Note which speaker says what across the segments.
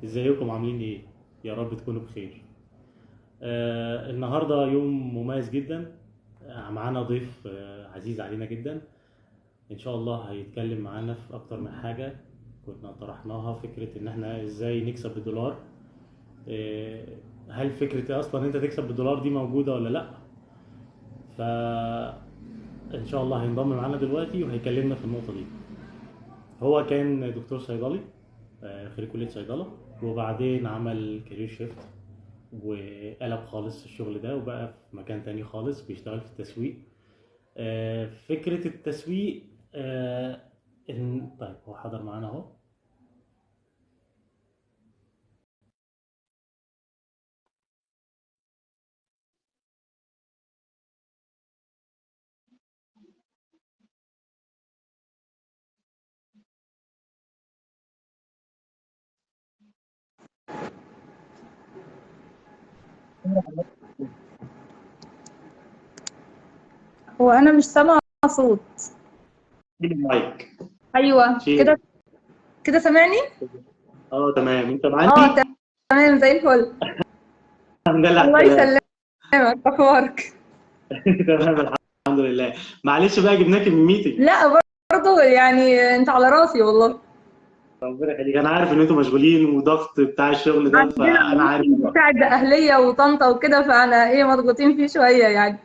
Speaker 1: ازيكم عاملين ايه؟ يا رب تكونوا بخير. النهارده يوم مميز جدا. معانا ضيف عزيز علينا جدا، ان شاء الله هيتكلم معانا في اكتر من حاجة كنا طرحناها، فكرة ان احنا ازاي نكسب بالدولار. آه هل فكرة اصلا انت تكسب بالدولار دي موجودة ولا لا؟ فان شاء الله هينضم معانا دلوقتي وهيكلمنا في النقطة دي. هو كان دكتور صيدلي، خريج كلية صيدلة، وبعدين عمل career shift وقلب خالص الشغل ده وبقى في مكان تاني خالص بيشتغل في التسويق. فكرة التسويق. آه، طيب هو حضر معانا اهو.
Speaker 2: هو انا مش سامعه صوت.
Speaker 1: المايك.
Speaker 2: ايوه كده
Speaker 1: شيل.
Speaker 2: كده سامعني؟
Speaker 1: اه تمام، انت
Speaker 2: اه
Speaker 1: معانا؟
Speaker 2: تمام زي الفل.
Speaker 1: الحمد لله على
Speaker 2: الله
Speaker 1: السلامة.
Speaker 2: يسلمك، اخبارك؟
Speaker 1: تمام الحمد لله. معلش بقى جبناك من meeting.
Speaker 2: لا برضه يعني انت على راسي والله.
Speaker 1: ربنا يخليك، انا عارف ان انتوا مشغولين وضغط بتاع الشغل ده،
Speaker 2: عندنا
Speaker 1: فانا عارف.
Speaker 2: meeting بتاع اهليه وطنطا وكده، فانا ايه مضغوطين فيه شوية يعني.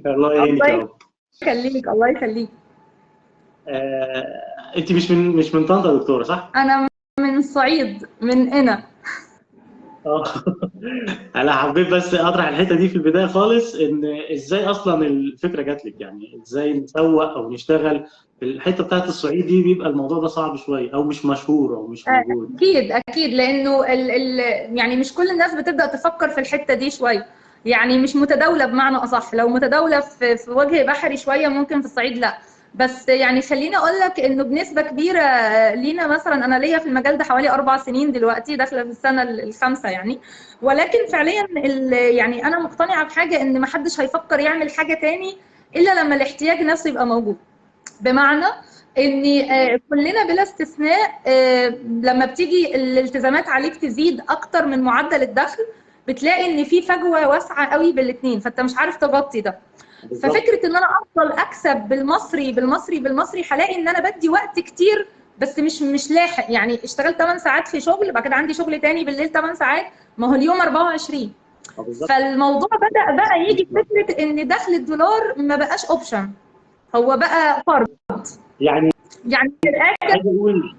Speaker 1: الله يعينك
Speaker 2: الله
Speaker 1: يا رب.
Speaker 2: يخليك الله يخليك.
Speaker 1: انت مش من طنطا يا دكتورة صح؟
Speaker 2: انا من الصعيد، من هنا.
Speaker 1: اه انا حبيت بس اطرح الحتة دي في البداية خالص، ان ازاي اصلا الفكرة جات لك، يعني ازاي نسوق او نشتغل في الحتة بتاعت الصعيد دي؟ بيبقى الموضوع ده صعب شوية او مش مشهور او مش موجود.
Speaker 2: اكيد اكيد، لانه ال ال يعني مش كل الناس بتبدأ تفكر في الحتة دي شوية، يعني مش متداولة بمعنى اصح. لو متداولة في وجه بحري شوية ممكن، في الصعيد لا. بس يعني خليني اقول لك انه بنسبة كبيرة لينا، مثلا انا ليا في المجال ده حوالي 4 سنين دلوقتي، داخلة في السنة الخامسة يعني. ولكن فعليا يعني انا مقتنعة بحاجة، ان محدش هيفكر يعمل حاجة تاني الا لما الاحتياج نفسه يبقى موجود. بمعنى ان كلنا بلا استثناء لما بتيجي الالتزامات عليك تزيد اكتر من معدل الدخل، بتلاقي ان في فجوة واسعة قوي بالاثنين، فانت مش عارف تغطي ده.
Speaker 1: بالظبط.
Speaker 2: ففكره ان انا افضل اكسب بالمصري بالمصري بالمصري، هلاقي ان انا بدي وقت كتير بس مش لاحق. يعني اشتغلت 8 ساعات في شغل، بعد كده عندي شغل تاني بالليل 8 ساعات، ما هو اليوم 24.
Speaker 1: بالظبط.
Speaker 2: فالموضوع بدأ بقى يجي فكرة ان دخل الدولار ما بقاش option، هو بقى فرض.
Speaker 1: يعني
Speaker 2: يعني في الاخر
Speaker 1: عايز اقول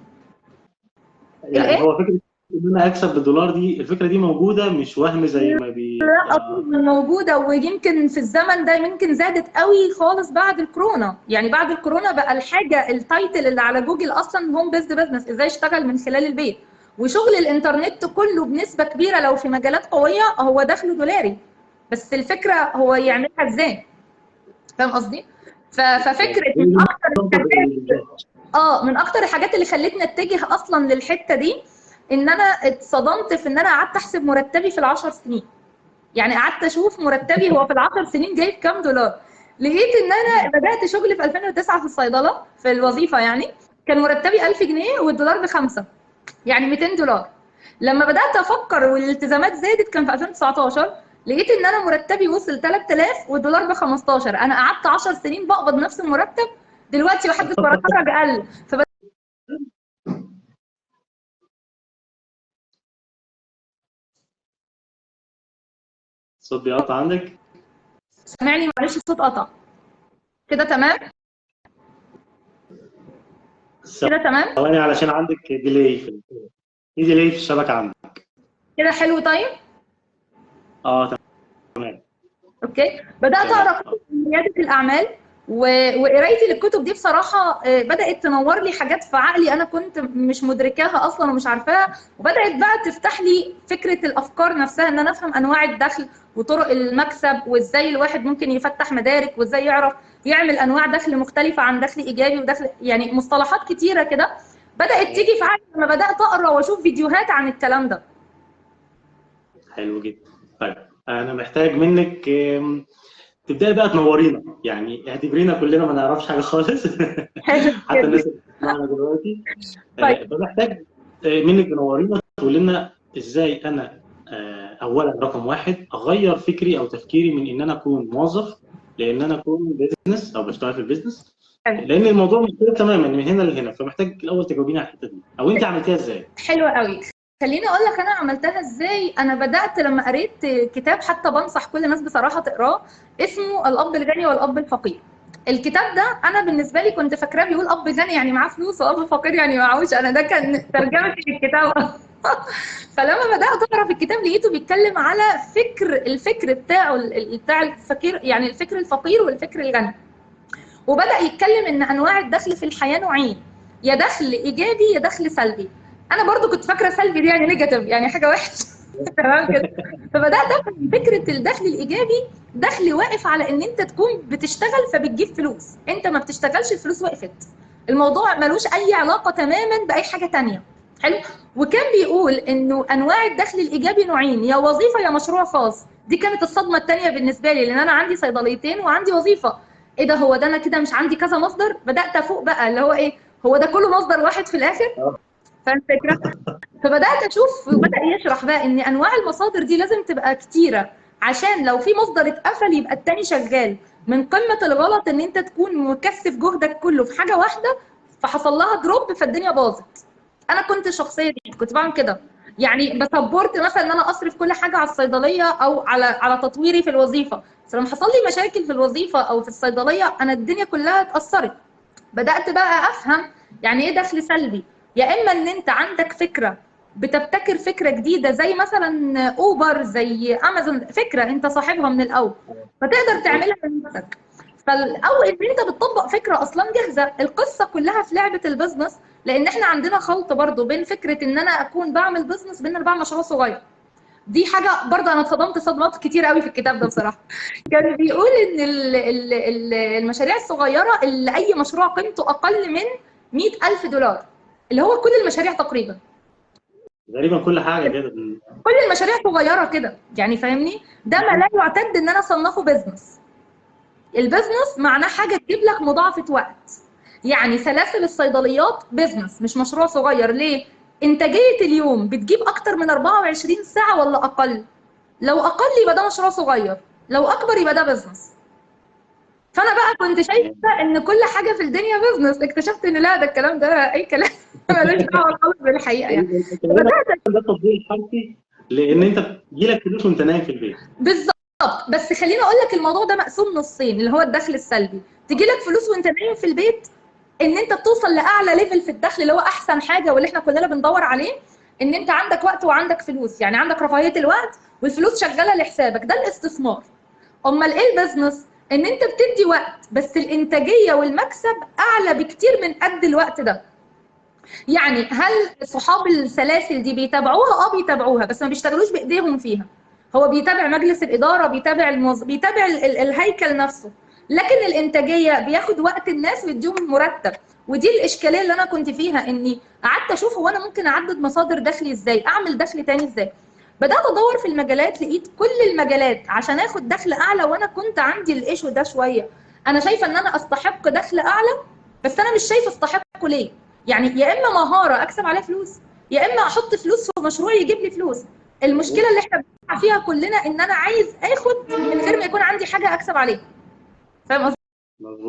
Speaker 1: يعني
Speaker 2: الايه؟
Speaker 1: هو فكرة ان انا اكسب بالدولار دي، الفكرة دي موجودة، مش وهم زي ما بي
Speaker 2: لا طبعا موجودة، ويمكن في الزمن ده يمكن زادت قوي خالص بعد الكورونا. يعني بعد الكورونا بقى الحاجة ال title اللي على جوجل اصلا home based business، ازاي اشتغل من خلال البيت. وشغل الانترنت كله بنسبة كبيرة لو في مجالات قوية هو دخله دولاري، بس الفكرة هو يعملها ازاي. فاهم قصدي؟ ففكره من اكتر الحاجات، من اكتر الحاجات اللي خلتني اتجه اصلا للحتة دي، ان انا اتصدمت في ان انا قعدت احسب مرتبي في ال10 سنين. يعني قعدت اشوف مرتبي هو في ال10 سنين جايب كام دولار. لقيت ان انا بدات شغل في 2009 في الصيدله في الوظيفة، يعني كان مرتبي 1000 جنيه والدولار ب5، يعني 200 دولار. لما بدات افكر والالتزامات زادت كان في 2019، لقيت ان انا مرتبي وصل 3000 والدولار ب 15. انا قعدت 10 سنين بقبض نفس المرتب، دلوقتي وحدث ولا حرج قل.
Speaker 1: الصوت بيقطع عندك؟
Speaker 2: سامعني؟ معلش الصوت قطع كده. تمام كده تمام.
Speaker 1: ثواني علشان عندك delay في delay في الشبكة عندك
Speaker 2: كده. حلو طيب.
Speaker 1: تمام.
Speaker 2: okay. بدات اقرا كتب رياده الاعمال، وقرايتي للكتب دي بصراحة بدات تنور لي حاجات في عقلي انا كنت مش مدركاها اصلا ومش عارفاها، وبدات بقى تفتح لي فكرة الافكار نفسها، ان انا افهم انواع الدخل وطرق المكسب، وازاي الواحد ممكن يفتح مدارك، وازاي يعرف يعمل انواع دخل مختلفة عن دخل ايجابي ودخل، يعني مصطلحات كتيرة كده بدات تيجي في عقلي لما بدات اقرا واشوف فيديوهات عن الكلام ده.
Speaker 1: حلو جدا. طيب انا محتاج منك تبداي بقى تنورينا، يعني اعتبرينا كلنا ما نعرفش حاجة خالص حتى الناس اللي بتسمعنا دلوقتي.
Speaker 2: طيب.
Speaker 1: فمحتاج منك تنورينا تقول لنا ازاي انا اولا رقم واحد اغير فكري او تفكيري من ان انا اكون موظف لان انا اكون business او بشتغل في ال business، لان الموضوع مختلف تماما من هنا لهنا، فمحتاج الاول تجاوبيني على الحتة دي، او انت عملتيها ازاي؟
Speaker 2: حلوة قوي. خليني اقول لك انا عملتها ازاي. انا بدات لما قريت كتاب، حتى بنصح كل الناس بصراحة تقراه، اسمه الاب الغني والاب الفقير. الكتاب ده انا بالنسبة لي كنت فاكراه بيقول اب غني يعني معاه فلوس واب فقير يعني معهوش، انا ده كان ترجمه الكتاب. فلما بدات اقرا في الكتاب لقيته بيتكلم على فكر، الفكر بتاعه بتاع الفقير، يعني الفكر الفقير والفكر الغني. وبدا يتكلم ان انواع الدخل في الحياة نوعين، يا دخل ايجابي يا دخل سلبي. انا برضو كنت فاكره سلبي دي يعني negative، يعني حاجة وحشة. تمام كده. فبدات افهم فكرة الدخل الايجابي، دخل واقف على ان انت تكون بتشتغل فبتجيب فلوس، انت ما بتشتغلش الفلوس وقفت. الموضوع ملوش اي علاقة تماما باي حاجة ثانية. حلو. وكان بيقول انه انواع الدخل الايجابي نوعين، يا وظيفة يا مشروع خاص. دي كانت الصدمة الثانية بالنسبة لي، لان انا عندي صيدليتين وعندي وظيفة. ايه ده، هو ده انا كده مش عندي كذا مصدر؟ بدات افوق بقى اللي هو ايه، هو ده كله مصدر واحد في الاخر؟ فاهم الفكرة؟ فبدات اشوف، وبدا يشرح بقى ان انواع المصادر دي لازم تبقى كتيرة، عشان لو في مصدر اتقفل يبقى التاني شغال. من قمة الغلط ان انت تكون مكثف جهدك كله في حاجة واحدة فحصل لها drop فالدنيا باظت. انا كنت الشخصية دي، كنت بعمل كده، يعني ب support مثلا ان انا اصرف كل حاجة على الصيدلية او على تطويري في الوظيفة، بس لما حصل لي مشاكل في الوظيفة او في الصيدلية انا الدنيا كلها اتاثرت. بدات بقى افهم يعني ايه دخل سلبي. يا اما ان انت عندك فكرة بتبتكر فكرة جديدة زي مثلا اوبر، زي امازون، فكرة انت صاحبها من الاول فتقدر تعملها من نفسك، او ان انت بتطبق فكرة اصلا جاهزة. القصة كلها في لعبه ال business، لان احنا عندنا خلط برضو بين فكرة ان انا اكون بعمل business بين انا بعمل مشروع صغير. دي حاجة برضو انا اتصدمت صدمات كتير قوي في الكتاب ده بصراحة. كان بيقول ان المشاريع الصغيرة اللي اي مشروع قيمته اقل من $100,000، اللي هو كل المشاريع تقريبا
Speaker 1: كل حاجة كده،
Speaker 2: كل المشاريع صغيرة كده يعني، فاهمني؟ ده ما لا يعتد ان انا اصنفه business. ال business معناه حاجة تجيب لك مضاعفه وقت، يعني سلاسل الصيدليات business مش مشروع صغير. ليه؟ انتاجية اليوم بتجيب اكتر من 24 ساعة ولا اقل؟ لو اقل يبقى ده مشروع صغير، لو اكبر يبقى ده business. فانا بقى كنت شايفه ان كل حاجة في الدنيا business، اكتشفت ان لا، ده الكلام ده اي كلام، مالوش دعوه خالص بالحقيقة يعني.
Speaker 1: ده التطبيق الحرفي، لان انت بتجيلك فلوس وانت نايم في البيت.
Speaker 2: بالظبط. بس خليني اقول لك الموضوع ده مقسوم نصين، اللي هو الدخل السلبي تجيلك فلوس وانت نايم في البيت، ان انت بتوصل لاعلى level في الدخل اللي هو احسن حاجة واللي احنا كلنا بندور عليه، ان انت عندك وقت وعندك فلوس، يعني عندك رفاهية الوقت والفلوس شغالة لحسابك، ده الاستثمار. امال ايه ال business؟ ان انت بتدي وقت بس الانتاجية والمكسب اعلى بكتير من قد الوقت ده. يعني هل صحاب السلاسل دي بيتابعوها؟ اه بيتابعوها، بس ما بيشتغلوش بايديهم فيها. هو بيتابع مجلس الادارة، بيتابع الموظف، بيتابع الهيكل نفسه، لكن الانتاجية بياخد وقت الناس ويديهم مرتب. ودي الاشكالية اللي انا كنت فيها، اني قعدت اشوف هو انا ممكن اعدد مصادر دخلي ازاي، اعمل دخل تاني ازاي. بدات ادور في المجالات، لقيت كل المجالات عشان اخد دخل اعلى، وانا كنت عندي ال issue ده شوية، انا شايفه ان انا استحق دخل اعلى بس انا مش شايفه استحقه ليه. يعني يا اما مهارة اكسب عليها فلوس، يا اما احط فلوس في مشروع يجيب لي فلوس. المشكلة اللي احنا بنقع فيها كلنا ان انا عايز اخد من غير ما يكون عندي حاجة اكسب عليها. فاهم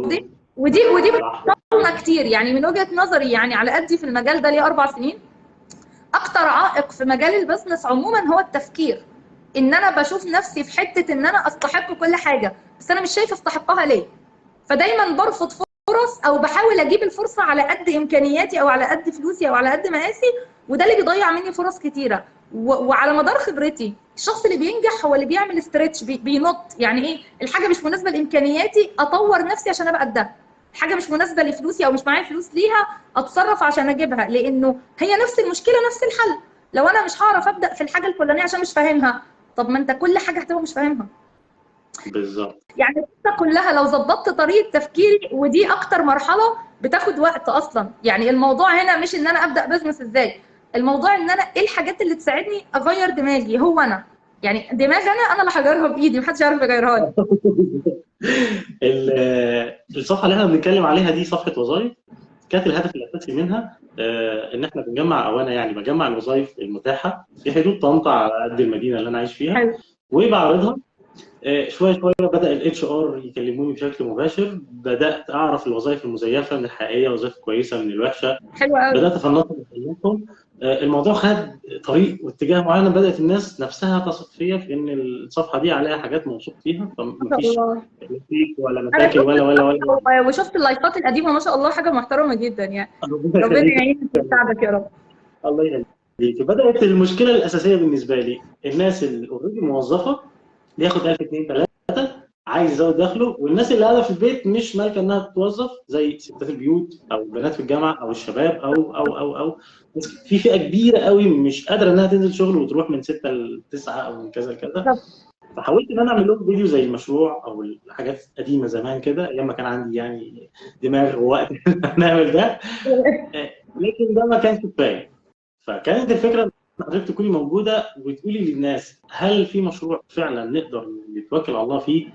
Speaker 2: قصدي؟ ودي بتحصلنا كتير يعني. من وجهه نظري يعني، على قدي في المجال ده ليه 4 سنين، اكتر عائق في مجال ال business عموما هو التفكير. ان انا بشوف نفسي في حتة ان انا استحق كل حاجة، بس انا مش شايفه استحقها ليه. فدايما برفض فرص، او بحاول اجيب الفرصة على قد امكانياتي او على قد فلوسي او على قد مقاسي، وده اللي بيضيع مني فرص كتيرة. وعلى مدار خبرتي الشخص اللي بينجح هو اللي بيعمل stretch، بينط. يعني ايه؟ الحاجة مش مناسبة لامكانياتي اطور نفسي عشان ابقى قدها، حاجة مش مناسبة لفلوسي او مش معايا فلوس ليها اتصرف عشان اجيبها، لانه هي نفس المشكلة نفس الحل. لو انا مش هعرف ابدا في الحاجة الفلانية عشان مش فاهمها، طب ما انت كل حاجة هتبقى مش فاهمها.
Speaker 1: بالظبط.
Speaker 2: يعني القصة كلها لو ظبطت طريقه تفكيري، ودي اكتر مرحلة بتاخد وقت اصلا. يعني الموضوع هنا مش ان انا ابدا business ازاي، الموضوع ان انا ايه الحاجات اللي تساعدني اغير دماغي. هو انا يعني دماغي انا اللي هغيرها بايدي، محدش يعرف يغيرها لي.
Speaker 1: الصفحة اللي احنا بنتكلم عليها دي صفحة وظائف، كانت الهدف الاساسي منها ان احنا بنجمع، او انا يعني بجمع الوظائف المتاحة في حدود طنطا على قد المدينة اللي انا عايش فيها.
Speaker 2: حلو.
Speaker 1: وبعرضها شوية شوية. بدا ال HR يكلموني بشكل مباشر، بدات اعرف الوظائف المزيفه من الحقيقية، وظائف كويسة من الوحشة.
Speaker 2: حلو قوي.
Speaker 1: بدات افنطهم وافنطهم. الموضوع خد طريق واتجاه معين، بدات الناس نفسها تثق فيا في ان الصفحة دي عليها حاجات موثوق فيها، فمفيش fake ولا مشاكل ولا ولا ولا.
Speaker 2: وشفت اللايفات القديمة ما شاء الله، حاجة محترمه جدا يعني. ربنا يعينك ويساعدك يا رب.
Speaker 1: الله يخليك. بدات المشكلة الاساسية بالنسبة لي الناس اللي already موظفة بياخد 1000 2 3 عايز يزود دخله، والناس اللي قاعدة في البيت مش مالكه انها تتوظف، زي ستات البيوت او البنات في الجامعة او الشباب او او او او في فئة كبيرة قوي مش قادرة انها تنزل شغل وتروح من 6 ل 9 او من كذا لكذا. فحاولت ان انا اعمل لهم فيديو زي المشروع او الحاجات القديمة زمان كده، ايام ما كان عندي يعني دماغ ووقت نعمل ده، لكن ده ما كانش كفاية. فكانت الفكرة حضرتك تكوني موجودة وتقولي للناس هل في مشروع فعلا نقدر نتوكل على الله فيه؟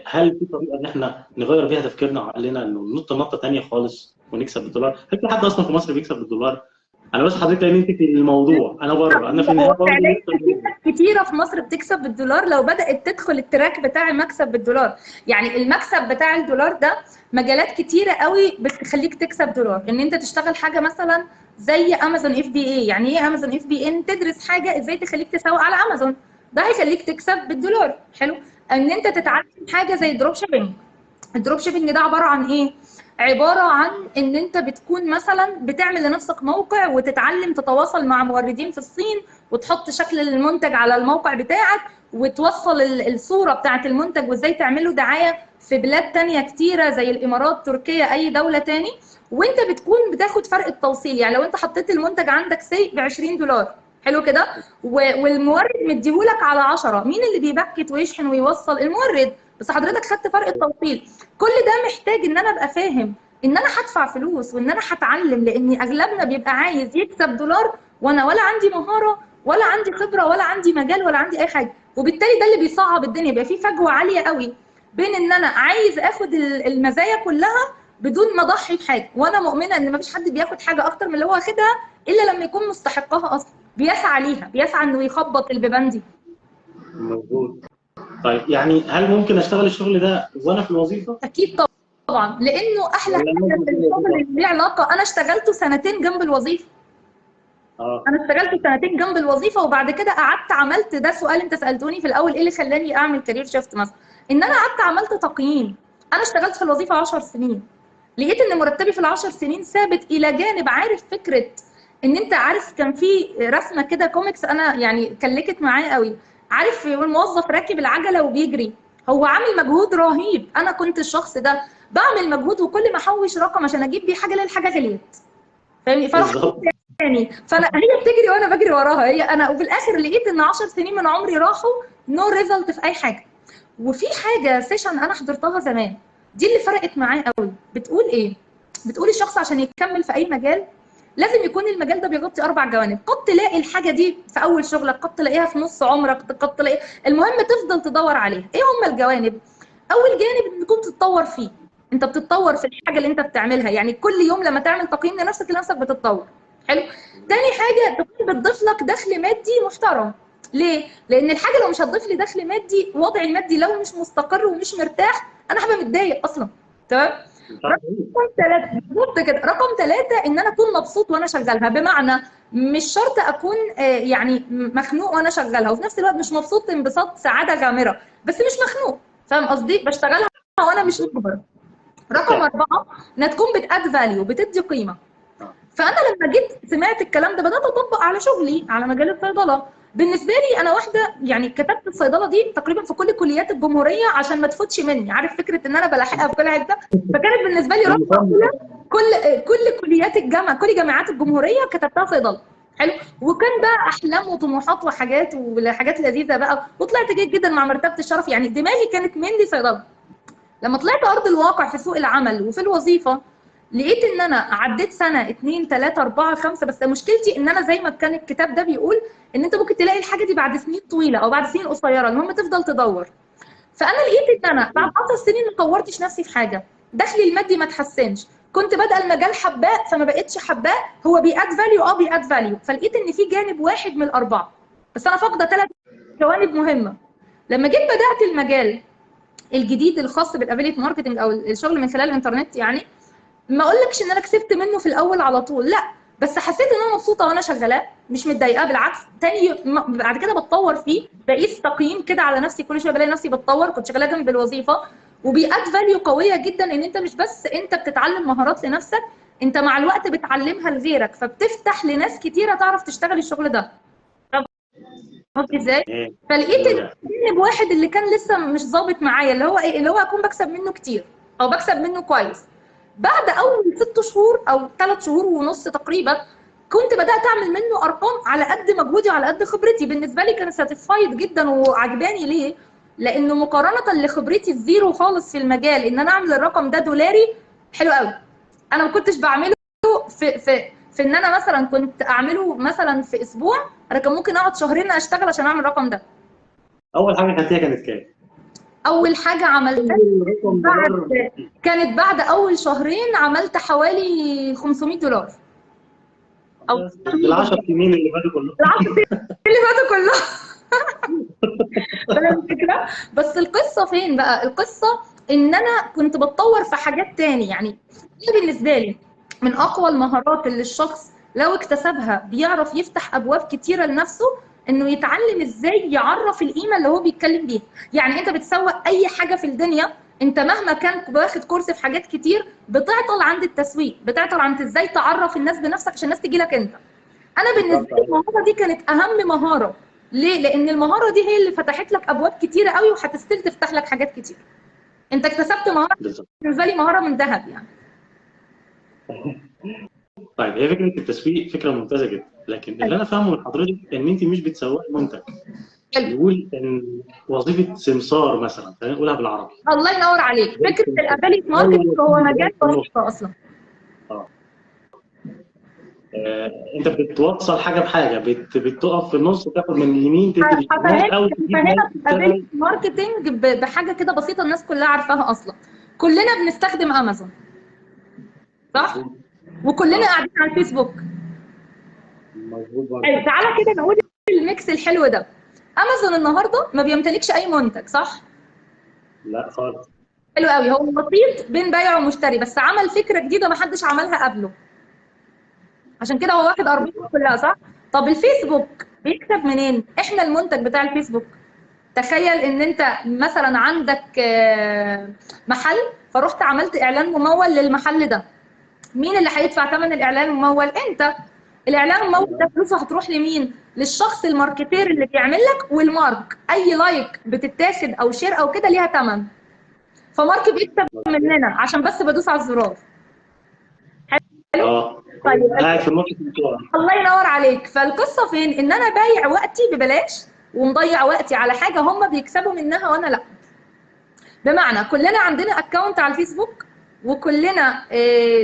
Speaker 1: هل في طريقه ان احنا نغير بيها تفكيرنا وعقلنا انه ننط نطه ثانية خالص ونكسب بالدولار؟ هل في حد اصلا في مصر بيكسب بالدولار؟ انا بس حضرتك لان انت في الموضوع، انا بره، انا في النهاية.
Speaker 2: في ناس كتيرة في مصر بتكسب بالدولار لو بدات تدخل ال track بتاع المكسب بالدولار. يعني المكسب بتاع الدولار ده مجالات كتيرة قوي بتخليك تكسب دولار، ان انت تشتغل حاجة مثلا زي امازون FBA. يعني ايه امازون FBA؟ ان تدرس حاجة ازاي تخليك تسوق على امازون، ده هيخليك تكسب بالدولار. حلو. ان انت تتعلم حاجة زي drop shipping. ال drop shipping ده عبارة عن ايه؟ عبارة عن ان انت بتكون مثلا بتعمل لنفسك موقع وتتعلم تتواصل مع موردين في الصين، وتحط شكل المنتج على الموقع بتاعك، وتوصل الصورة بتاعت المنتج، وازاي تعمله دعاية في بلاد تانية كتيرة زي الامارات، تركيا، اي دولة تاني. وانت بتكون بتاخد فرق التوصيل. يعني لو انت حطيت المنتج عندك سي ب $20، حلو كده، والمورد مديهولك على 10، مين اللي بيبكت ويشحن ويوصل؟ المورد. بس حضرتك خدت فرق التوصيل. كل ده محتاج ان انا ابقى فاهم ان انا هدفع فلوس وان انا هتعلم، لان اغلبنا بيبقى عايز يكسب دولار، وانا ولا عندي مهارة ولا عندي خبره ولا عندي مجال ولا عندي اي حاجة. وبالتالي ده اللي بيصعب الدنيا. بيبقى في فجوة عالية قوي بين ان انا عايز اخد المزايا كلها بدون ما اضحي بحاجة، وانا مؤمنة ان مفيش حد بياخد حاجة اكتر من اللي هو واخدها الا لما يكون مستحقها اصلا، بيسعى ليها، بيسعى انه يخبط البيبان دي.
Speaker 1: مظبوط. طيب يعني هل ممكن اشتغل الشغل ده وانا في الوظيفة؟
Speaker 2: اكيد طبعا، لانه احلى حاجة في الشغل اللي ليه علاقة. انا اشتغلته سنتين جنب الوظيفة. انا اشتغلت سنتين جنب الوظيفة، وبعد كده قعدت عملت، ده سؤال انت سالتوني في الاول، ايه اللي خلاني اعمل career shift مثلا؟ ان انا قعدت عملت تقييم. انا اشتغلت في الوظيفة 10 سنين، لقيت ان مرتبي في ال10 سنين ثابت، الى جانب عارف فكرة ان انت عارف كان في رسمه كده كوميكس انا يعني كلكت معايا قوي، عارف الموظف راكب العجلة وبيجري، هو عامل مجهود رهيب. انا كنت الشخص ده بعمل مجهود، وكل ما احوش رقم عشان اجيب بيه حاجة الاقي الحاجة غليت، فاهمني؟ فاروح تاني، فانا هي بتجري وانا بجري وراها هي انا، وفي الاخر لقيت ان 10 سنين من عمري راحوا no result في اي حاجة. وفي حاجة session انا حضرتها زمان دي اللي فرقت معايا قوي، بتقول ايه؟ بتقول الشخص عشان يكمل في اي مجال لازم يكون المجال ده بيغطي 4 جوانب. قد تلاقي الحاجة دي في اول شغلك، قد تلاقيها في نص عمرك، قد تلاقيها، المهم تفضل تدور عليها. ايه هم الجوانب؟ اول جانب انك تتطور فيه، انت بتتطور في الحاجة اللي انت بتعملها، يعني كل يوم لما تعمل تقييم لنفسك لنفسك بتتطور. حلو. تاني حاجة تكون بتضيف لك دخل مادي محترم. ليه؟ لان الحاجة لو مش هتضيف لي دخل مادي، وضعي المادي لو مش مستقر ومش مرتاح انا هبقى متضايق اصلا. تمام؟ رقم 3 بالظبط كده. رقم 3 ان انا اكون مبسوط وانا شغالها، بمعنى مش شرط اكون يعني مخنوق وانا شغالها، وفي نفس الوقت مش مبسوط انبساط سعادة غامرة، بس مش مخنوق، فاهم قصدي؟ بشتغلها وانا مش مجبر. رقم 4 انها تكون بت add value، بتدي قيمة. فانا لما جيت سمعت الكلام ده بدات اطبق على شغلي، على مجال الصيدله. بالنسبة لي انا واحدة يعني كتبت الصيدله دي تقريبا في كل كليات الجمهورية عشان ما تفوتش مني، عارف فكرة ان انا بلاحقها في كل حتة، فكانت بالنسبة لي رابطه اولى كل كليات الجامعة، كل جامعات الجمهورية كتبتها صيدلة. حلو. وكان بقى احلام وطموحات وحاجات وحاجات لذيذة بقى، وطلعت جيد جدا مع مرتبه الشرف، يعني دماغي كانت مني صيدلة. لما طلعت ارض الواقع في سوق العمل وفي الوظيفة لقيت ان انا عديت سنة 2 3 4 5، بس مشكلتي ان انا زي ما كان الكتاب ده بيقول ان انت ممكن تلاقي الحاجة دي بعد سنين طويلة او بعد سنين قصيرة، المهم تفضل تدور. فانا لقيت ان انا بعد 10 سنين ما طورتش نفسي في حاجة، دخلي المادي ما اتحسنش، كنت بادئه المجال حباه فما بقتش حباه، هو بي add value، بي add value. فلقيت ان في جانب واحد من الاربعة، بس انا فاقده 3 جوانب مهمة. لما جيت بدات المجال الجديد الخاص بال affiliate marketing او الشغل من خلال الانترنت، يعني ما اقولكش ان انا كسبت منه في الاول على طول، لا، بس حسيت ان انا مبسوطة وانا شغالاه، مش متضايقة، بالعكس. تاني بعد كده بتطور فيه، بقيس تقييم كده على نفسي كل شوية، بلاقي نفسي بتطور. كنت شغالة جنب الوظيفة، وبي add value قوية جدا، ان انت مش بس انت بتتعلم مهارات لنفسك، انت مع الوقت بتعلمها لغيرك، فبتفتح لناس كتيرة تعرف تشتغل الشغل ده. قصدي ازاي؟ فلقيت الجانب واحد اللي كان لسه مش ظابط معايا، اللي هو ايه؟ اللي هو اكون بكسب منه كتير او بكسب منه كويس. بعد اول 6 شهور او 3 شهور ونص تقريبا، كنت بدات اعمل منه ارقام على قد مجهودي وعلى قد خبرتي. بالنسبة لي كان satisfied جدا وعجباني. ليه؟ لانه مقارنة لخبرتي ال zero خالص في المجال، ان انا اعمل الرقم ده دولاري حلو قوي. انا ما كنتش بعمله في في في ان انا مثلا كنت اعمله مثلا في اسبوع، انا كان ممكن اقعد شهرين اشتغل عشان اعمل الرقم ده.
Speaker 1: اول حاجة خدتيها كانت كام؟
Speaker 2: اول حاجة عملتها كانت بعد اول شهرين عملت حوالي $500 او
Speaker 1: ال10 سنين اللي فاتوا كلهم.
Speaker 2: ال10 سنين اللي فاتوا كلهم. فاهم الفكرة؟ بس القصة فين بقى؟ القصة ان انا كنت بتطور في حاجات تاني. يعني انا بالنسبة لي من اقوى المهارات اللي الشخص لو اكتسبها بيعرف يفتح ابواب كتيرة لنفسه، انه يتعلم ازاي يعرف القيمة اللي هو بيتكلم بيها. يعني انت بتسوق اي حاجة في الدنيا، انت مهما كان واخد كورس في حاجات كتير، بتعطل عند التسويق، بتعطل عند ازاي تعرف الناس بنفسك عشان الناس تجي لك انت. انا بالنسبة لي المهارة دي كانت اهم مهارة. ليه؟ لان المهارة دي هي اللي فتحت لك ابواب كتيرة قوي، وهتستل تفتح لك حاجات كتير. انت اكتسبت مهارة، بالنسبة لي مهارة من ذهب يعني.
Speaker 1: طيب هي فكرة التسويق فكرة ممتازة جدا، لكن اللي انا فاهمه من حضرتك ان انت مش بتسوقي منتج. نقول ان وظيفة سمسار مثلا، خلينا نقولها بالعربي.
Speaker 2: الله ينور عليك. فكرة ال affiliate marketing هو مجال وظيفة اصلا.
Speaker 1: انت بتوصل حاجة بحاجة، بتقف في النص وتاخد من اليمين تدي للشمال، او
Speaker 2: هنا ال affiliate marketing بحاجة كده بسيطة الناس كلها عارفاها اصلا. كلنا بنستخدم امازون، صح؟ وكلنا قاعدين على الفيسبوك.
Speaker 1: مظبوط.
Speaker 2: طيب تعالى كده نقول ال mix الحلو ده. امازون النهارده ما بيمتلكش اي منتج، صح؟
Speaker 1: لا خالص.
Speaker 2: حلو قوي. هو وسيط بين بيع ومشتري، بس عمل فكرة جديدة ما حدش عملها قبله، عشان كده هو واخد ارباحه كلها، صح؟ طب الفيسبوك بيكسب منين؟ احنا المنتج بتاع الفيسبوك. تخيل ان انت مثلا عندك محل، فرحت عملت اعلان ممول للمحل ده. مين اللي هيدفع ثمن الاعلان الممول؟ انت. الاعلان الممول ده فلوسه هتروح لمين؟ للشخص ال marketer اللي بيعمل لك، والمارك. اي like بتتاخد او share او كده ليها ثمن. فمارك بيكسب مننا عشان بس بدوس على الزرار. حلو؟ طيب
Speaker 1: قاعد في النص.
Speaker 2: الله ينور عليك. فالقصة فين؟ ان انا بايع وقتي ببلاش ومضيع وقتي على حاجة هم بيكسبوا منها وانا لا. بمعنى كلنا عندنا account على الفيسبوك، وكلنا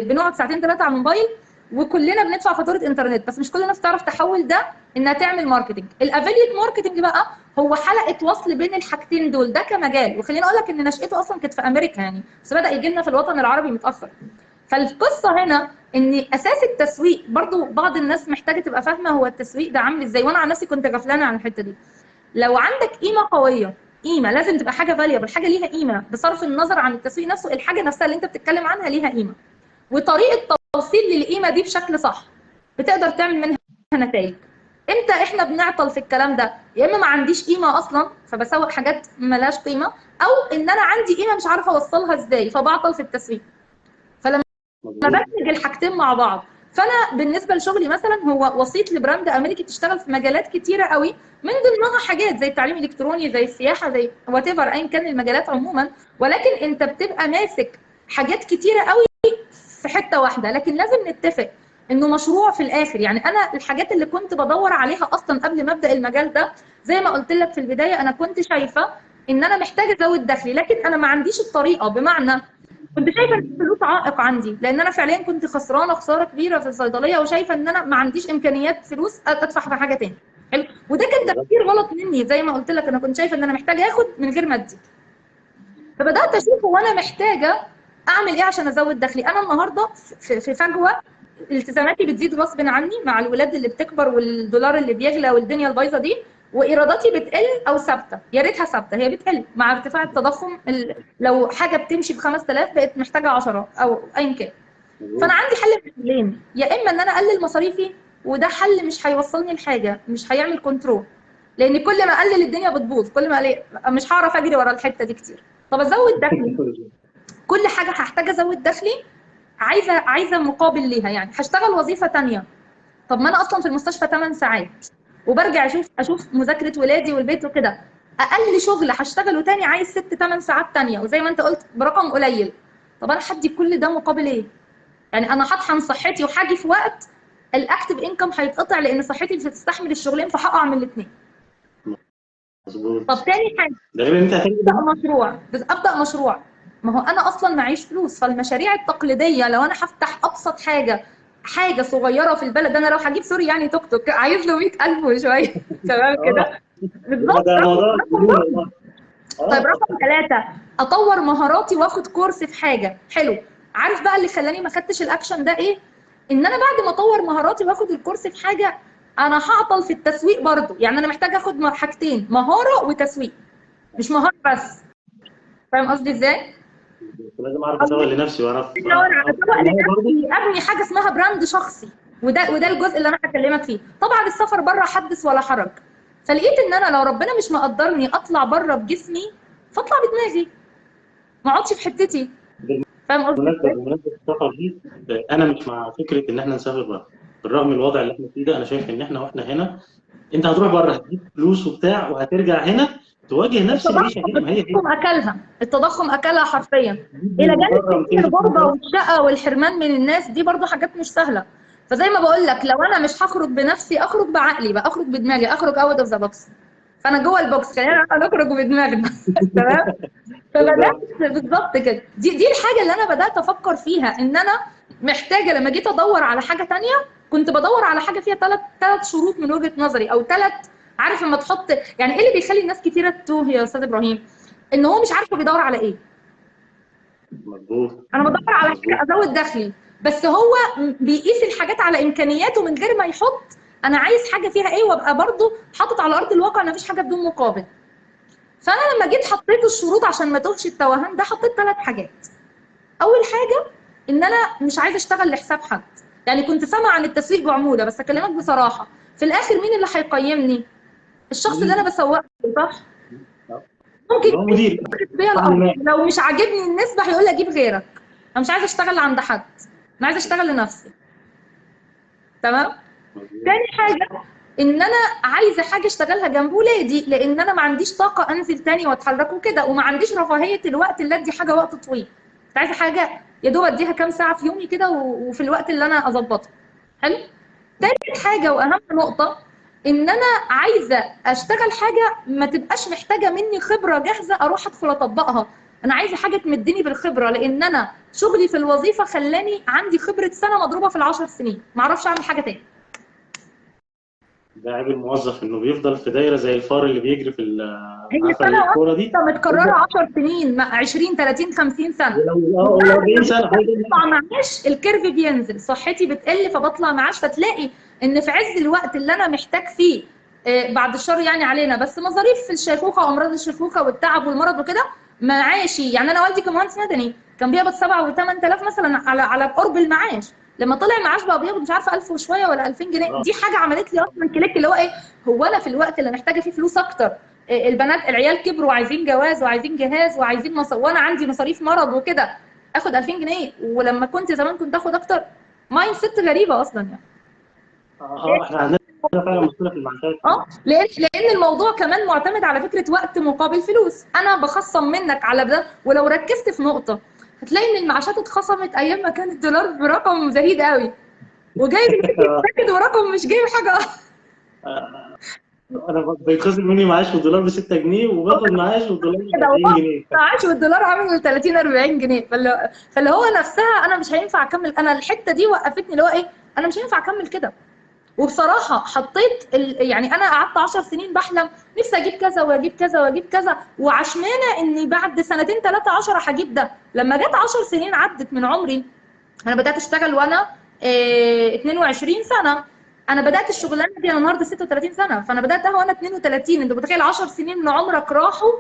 Speaker 2: بنقعد ساعتين 3 على الموبايل، وكلنا بندفع فاتورة انترنت، بس مش كل الناس تعرف تحول ده انها تعمل marketing. ال affiliate marketing بقى هو حلقة وصل بين الحاجتين دول، ده كمجال. وخليني اقول لك ان نشأته اصلا كانت في امريكا يعني، بس بدا يجي لنا في الوطن العربي متاخر. فالقصة هنا ان اساس التسويق برضو بعض الناس محتاجه تبقى فاهمه هو التسويق ده عامل ازاي، وانا عن نفسي كنت غفلانه عن الحتة دي. لو عندك قيمة قوية، قيمة لازم تبقى حاجة valuable، حاجة ليها قيمة بصرف النظر عن التسويق نفسه، الحاجة نفسها اللي انت بتتكلم عنها ليها قيمة، وطريقه توصيل للقيمة دي بشكل صح بتقدر تعمل منها نتائج. امتى احنا بنعطل في الكلام ده؟ يا اما ما عنديش قيمة اصلا فبسوق حاجات مالهاش قيمة، او ان انا عندي قيمة مش عارفه اوصلها ازاي فبعطل في التسويق. فلما بدمج الحاجتين مع بعض، فانا بالنسبة لشغلي مثلا هو وسيط ل brand امريكي بتشتغل في مجالات كتيرة قوي، من ضمنها حاجات زي التعليم الالكتروني، زي السياحة، زي whatever ايا كان المجالات عموما، ولكن انت بتبقى ماسك حاجات كتيرة قوي في حتة واحدة. لكن لازم نتفق انه مشروع في الاخر. يعني انا الحاجات اللي كنت بدور عليها اصلا قبل ما ابدا المجال ده، زي ما قلت لك في البداية، انا كنت شايفه ان انا محتاجه ازود دخلي، لكن انا ما عنديش الطريقة. بمعنى كنت شايفه ان الفلوس عائق عندي، لان انا فعليا كنت خسرانة خسارة كبيرة في الصيدلية، وشايفه ان انا ما عنديش امكانيات فلوس ادفع في حاجة تاني. حلو، وده كان تفكير غلط مني. زي ما قلت لك انا كنت شايفه ان انا محتاجه اخد من غير ما ادي. فبدات اشوف هو انا محتاجه اعمل ايه عشان ازود دخلي؟ انا النهارده في فجوة، التزاماتي بتزيد غصب عني مع الولاد اللي بتكبر والدولار اللي بيغلى والدنيا البايظه دي، وايراداتي بتقل او ثابتة، يا ريتها ثابتة، هي بتقل مع ارتفاع التضخم. لو حاجة بتمشي ب 5000 بقت محتاجه 10 او ايا كان. فانا عندي حل من حلين، يا اما ان انا اقلل مصاريفي، وده حل مش هيوصلني لحاجة، مش هيعمل control، لان كل ما اقلل الدنيا بتبوظ، كل ما أقلل مش هعرف اجري ورا الحتة دي كتير. طب ازود دخلي، كل حاجة هحتاج ازود دخلي عايزه مقابل ليها، يعني هشتغل وظيفة ثانية. طب ما انا اصلا في المستشفى 8 ساعات وبرجع اشوف مذاكرة ولادي والبيت وكده، اقل شغل هشتغله تاني عايز 6-8 ساعات تانية، وزي ما انت قلت برقم قليل. طب انا هدي كل ده مقابل ايه؟ يعني انا هطحن صحتي وهاجي في وقت ال active income هيتقطع لان صحتي مش هتستحمل الشغلين، فهقع من الاثنين.
Speaker 1: مظبوط.
Speaker 2: طب تاني حاجة،
Speaker 1: ده غير انت
Speaker 2: ابدا مشروع، بس ابدا مشروع، ما هو انا اصلا معيش فلوس. فالمشاريع التقليدية لو انا هفتح ابسط حاجة صغيرة في البلد، انا لو هجيب sorry يعني توك توك عايز له 100,000 وشوية تمام كده بالظبط.
Speaker 1: ده موضوع.
Speaker 2: طيب رقم 3، اطور مهاراتي واخد كورس في حاجة. حلو. عارف بقى اللي خلاني ما خدتش الاكشن ده ايه؟ ان انا بعد ما اطور مهاراتي واخد الكورس في حاجة، انا هعطل في التسويق برضو. يعني انا محتاجه اخد حاجتين، مهارة وتسويق، مش مهارة بس. فاهم قصدي ازاي؟
Speaker 1: لازم اعرف اسوق لنفسي واعرف
Speaker 2: اسوق لنفسي، ابني حاجة اسمها brand شخصي، وده الجزء اللي انا هكلمك فيه. طبعا السفر بره حدث ولا حرج، فلقيت ان انا لو ربنا مش مقدرني اطلع بره بجسمي فاطلع بدماغي، ما اقعدش في حتتي. فاهم قصدي؟
Speaker 1: بمناسبة السفر دي، انا مش مع فكرة ان احنا نسافر بره، بالرغم من الوضع اللي احنا فيه ده. انا شايف ان احنا واحنا هنا، انت هتروح بره هتجيب فلوس وبتاع وهترجع هنا تواجه نفس العيشة هنا. ما هي
Speaker 2: التضخم اكلها، التضخم اكلها حرفيا. الى جانب الغربة والشقه والحرمان من الناس، دي برضو حاجات مش سهلة. فزي ما بقول لك، لو انا مش هخرج بنفسي اخرج بعقلي بقى، اخرج بدماغي، اخرج out of the box. فانا جوه ال box، خلينا نخرج بدماغنا تمام. فبدات بالظبط كده، دي الحاجة اللي انا بدات افكر فيها، ان انا محتاجه لما جيت ادور على حاجة ثانية كنت بدور على حاجة فيها ثلاث شروط من وجهه نظري، او ثلاث. عارف لما تحط، يعني ايه اللي بيخلي الناس كتيرة تتوه يا استاذ ابراهيم؟ ان هو مش عارف هو بيدور على ايه.
Speaker 1: مظبوط.
Speaker 2: انا بدور على حاجة ازود دخلي، بس هو بيقيس الحاجات على امكانياته من غير ما يحط انا عايز حاجة فيها ايه، وابقى برضه حاطط على ارض الواقع ان مفيش حاجة بدون مقابل. فانا لما جيت حطيت الشروط عشان ما توهش التوهان ده، حطيت 3 حاجات. اول حاجة ان انا مش عايزه اشتغل لحساب حد، يعني كنت سامعه عن التسويق بعموله، بس اكلمك بصراحة في الاخر مين اللي هيقيمني؟ الشخص اللي انا بسوقه، صح؟ ممكن بيا الارض، لو مش عاجبني النسبة هيقول لي اجيب غيرك. انا مش عايزه اشتغل عند حد، انا عايزه اشتغل لنفسي. تمام؟ تاني حاجة ان انا عايزه حاجة اشتغلها جنب ولادي، لان انا ما عنديش طاقة انزل تاني واتحرك وكده، وما عنديش رفاهية الوقت اللي ادي حاجة وقت طويل. كنت عايزه حاجة يا دوب اديها كام ساعة في يومي كده، وفي الوقت اللي انا اظبطه. حلو؟ تالت حاجة واهم نقطة، ان انا عايزه اشتغل حاجة ما تبقاش محتاجه مني خبره جاهزة اروح ادخل اطبقها. انا عايزه حاجة تمدني بالخبرة، لان انا شغلي في الوظيفة خلاني عندي خبره سنة مضروبة في 10 سنين، ما اعرفش اعمل حاجة تاني.
Speaker 1: ده عيب الموظف، انه بيفضل في دايرة زي الفار اللي بيجري في
Speaker 2: هي سنة
Speaker 1: الكورة دي
Speaker 2: متكررة 10 سنين، 20 30 50 سنة.
Speaker 1: لو 40 سنة
Speaker 2: بطلع معاش، ال curve بينزل، صحتي بتقل فبطلع معاش. فتلاقي ان في عز الوقت اللي انا محتاج فيه، بعد الشر يعني علينا، بس مصاريف في الشيخوخة وامراض الشيخوخة والتعب والمرض وكده، معاشي. يعني انا والدي كان مهندس مدني، كان بيقبض 7 و8 آلاف مثلا على قرب المعاش. لما طلع معاش بقى بياخد مش عارفه 1000 وشوية ولا 2000 جنيه. دي حاجة عملت لي اصلا click، اللي هو ايه، هو انا في الوقت اللي محتاجه فيه فلوس اكتر، البنات العيال كبروا وعايزين جواز وعايزين جهاز وعايزين وانا عندي مصاريف مرض وكده، اخد 2000 جنيه؟ ولما كنت زمان كنت اخد اكتر. mindset غريبة اصلا يعني.
Speaker 1: احنا عندنا فعلا مشكلة في المعاشات.
Speaker 2: لان الموضوع كمان معتمد على فكرة وقت مقابل فلوس. انا بخصم منك على ده، ولو ركزت في نقطة هتلاقي ان المعاشات اتخصمت ايام ما كان الدولار برقم زهيد قوي، وجايب ساكت ورقم مش جايب حاجة.
Speaker 1: انا بيتخصم مني معاش والدولار ب 6 جنيه، وباخد معاش والدولار ب 30 جنيه،
Speaker 2: معاش والدولار عامل 30 40 جنيه. فاللي هو نفسها انا مش هينفع اكمل. انا الحتة دي وقفتني، اللي هو ايه، انا مش هينفع اكمل كده. وبصراحة حطيت يعني انا قعدت 10 سنين بحلم نفسي اجيب كذا واجيب كذا واجيب كذا، وعشمانه اني بعد سنتين 3 10 هجيب ده. لما جت 10 سنين عدت من عمري، انا بدات اشتغل وانا 22 سنة، انا بدات الشغلانة دي انا النهارده 36 سنة، فانا بداتها وانا 32. انت متخيل 10 سنين من عمرك راحوا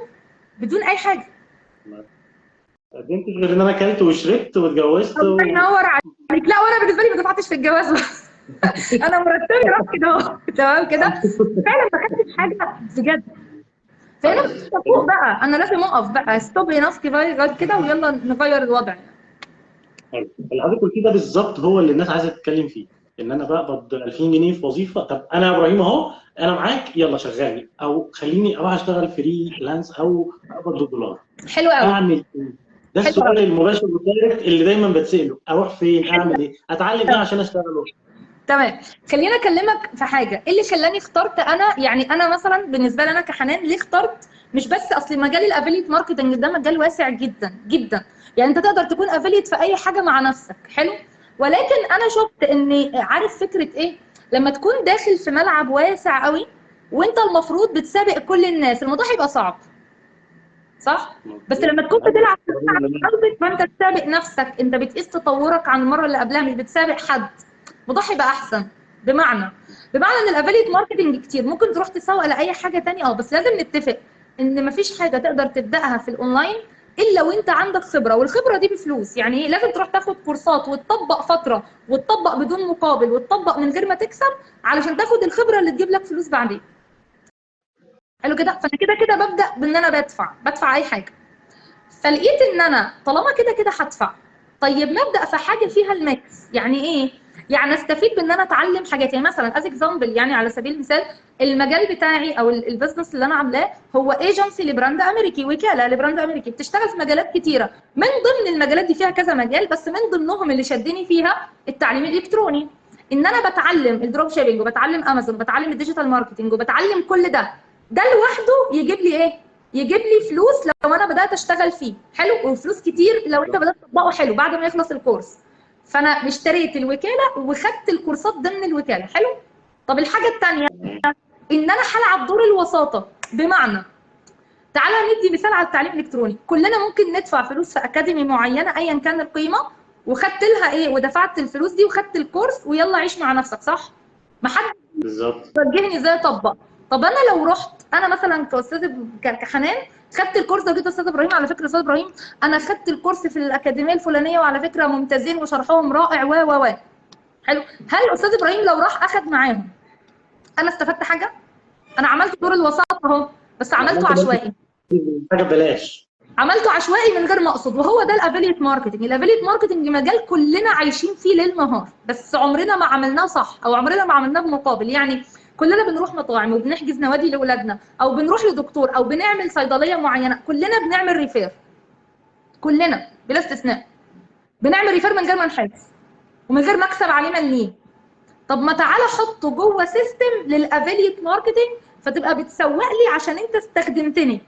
Speaker 2: بدون اي حاجة؟
Speaker 1: ما قدمتش غير ان انا اكلت وشربت واتجوزت
Speaker 2: الله ينور عليك. لا وانا بالنسبة لي ما دفعتش في الجواز، انا مرتبي راح كده اهو، تمام كده، فعلا ما خدتش حاجة بجد. فانا فوق بقى، انا لازم اقف بقى، stop enough، كفاية لغاية كده، ويلا نغير الوضع.
Speaker 1: حلو. اللي حضرتك قلتيه ده بالظبط هو اللي الناس عايزه تتكلم فيه، ان انا بقبض 2000 جنيه في وظيفة، طب انا يا ابراهيم اهو انا معاك، يلا شغلني، او خليني اروح اشتغل freelance او اقبض بالدولار.
Speaker 2: حلو قوي.
Speaker 1: اعمل ايه؟ ده
Speaker 2: حلو
Speaker 1: السؤال
Speaker 2: قوي.
Speaker 1: المباشر وال direct اللي دايما بتساله، اروح فين؟ اعمل ايه؟ اتعلم ايه عشان اشتغله؟
Speaker 2: تمام، خليني اكلمك في حاجة. ايه اللي خلاني اخترت انا، يعني انا مثلا بالنسبة لي انا كحنان ليه اخترت؟ مش بس اصل مجال ال affiliate marketing ده مجال واسع جدا جدا، يعني انت تقدر تكون affiliate في اي حاجة مع نفسك، حلو. ولكن انا شفت ان، عارف فكرة ايه؟ لما تكون داخل في ملعب واسع قوي وانت المفروض بتسابق كل الناس، الموضوع هيبقى صعب، صح؟ بس لما تكون بتلعب في ملعب قلبك، فانت تسابق نفسك، انت بتقيس تطورك عن المرة اللي قبلها، مش بتسابق حد، الموضوع هيبقى احسن. بمعنى ان ال affiliate marketing كتير، ممكن تروح تسوق لاي حاجة تانية، بس لازم نتفق ان مفيش حاجة تقدر تبداها في الاونلاين الا وانت عندك خبره، والخبرة دي بفلوس. يعني ايه؟ لازم تروح تاخد كورسات وتطبق فترة، وتطبق بدون مقابل، وتطبق من غير ما تكسب، علشان تاخد الخبرة اللي تجيب لك فلوس بعدين. حلو كده. فانا كده كده ببدا بان انا بدفع اي حاجة. فلقيت ان انا طالما كده كده هدفع، طيب ما ابدا في حاجة فيها ال mix. يعني ايه؟ يعني استفيد بان انا اتعلم حاجات. يعني مثلا as example، يعني على سبيل المثال، المجال بتاعي او ال business اللي انا عاملاه هو agency ل brand امريكي، وكالة ل brand امريكي، بتشتغل في مجالات كتيرة. من ضمن المجالات دي فيها كذا مجال، بس من ضمنهم اللي شدني فيها التعليم الالكتروني، ان انا بتعلم ال drop shipping، وبتعلم امازون، وبتعلم ال digital marketing، وبتعلم كل ده. ده لوحده يجيب لي ايه؟ يجيب لي فلوس لو انا بدات اشتغل فيه حلو، وفلوس كتير لو انت بدات تطبقه حلو بعد ما يخلص الكورس. فانا اشتريت الوكالة وخدت الكورسات ضمن الوكالة، حلو. طب الحاجة الثانية ان انا هلعب دور الوساطة. بمعنى تعالى ندي مثال على التعليم الالكتروني، كلنا ممكن ندفع فلوس في academy معينة ايا كان القيمة، وخدت لها ايه، ودفعت الفلوس دي وخدت الكورس، ويلا عيش مع نفسك، صح؟ ما حد
Speaker 1: بالظبط
Speaker 2: وجهني ازاي اطبق. طب انا لو رحت انا مثلا كاستاذ كحنان خدت الكورس ده، وجيت استاذ ابراهيم، على فكرة استاذ ابراهيم انا خدت الكورس في الاكاديمية الفلانية، وعلى فكرة ممتازين وشرحهم رائع و و و حلو. هل استاذ ابراهيم لو راح اخد معاهم انا استفدت حاجة؟ انا عملت دور الوساطة اهو، بس عملته عشوائي،
Speaker 1: حاجة ببلاش،
Speaker 2: عملته عشوائي من غير ما اقصد. وهو ده ال affiliate marketing. ال affiliate marketing مجال كلنا عايشين فيه ليل نهار، بس عمرنا ما عملناه صح، او عمرنا ما عملناه بمقابل. يعني كلنا بنروح مطاعم وبنحجز نوادي لاولادنا، او بنروح لدكتور، او بنعمل صيدلية معينة، كلنا بنعمل refer، كلنا بلا استثناء بنعمل refer من غير ما نحس ومن غير ما اكسب عليه مليم. طب ما تعالى حطه جوه system لل affiliate marketing، فتبقى بتسوق لي عشان انت استخدمتني.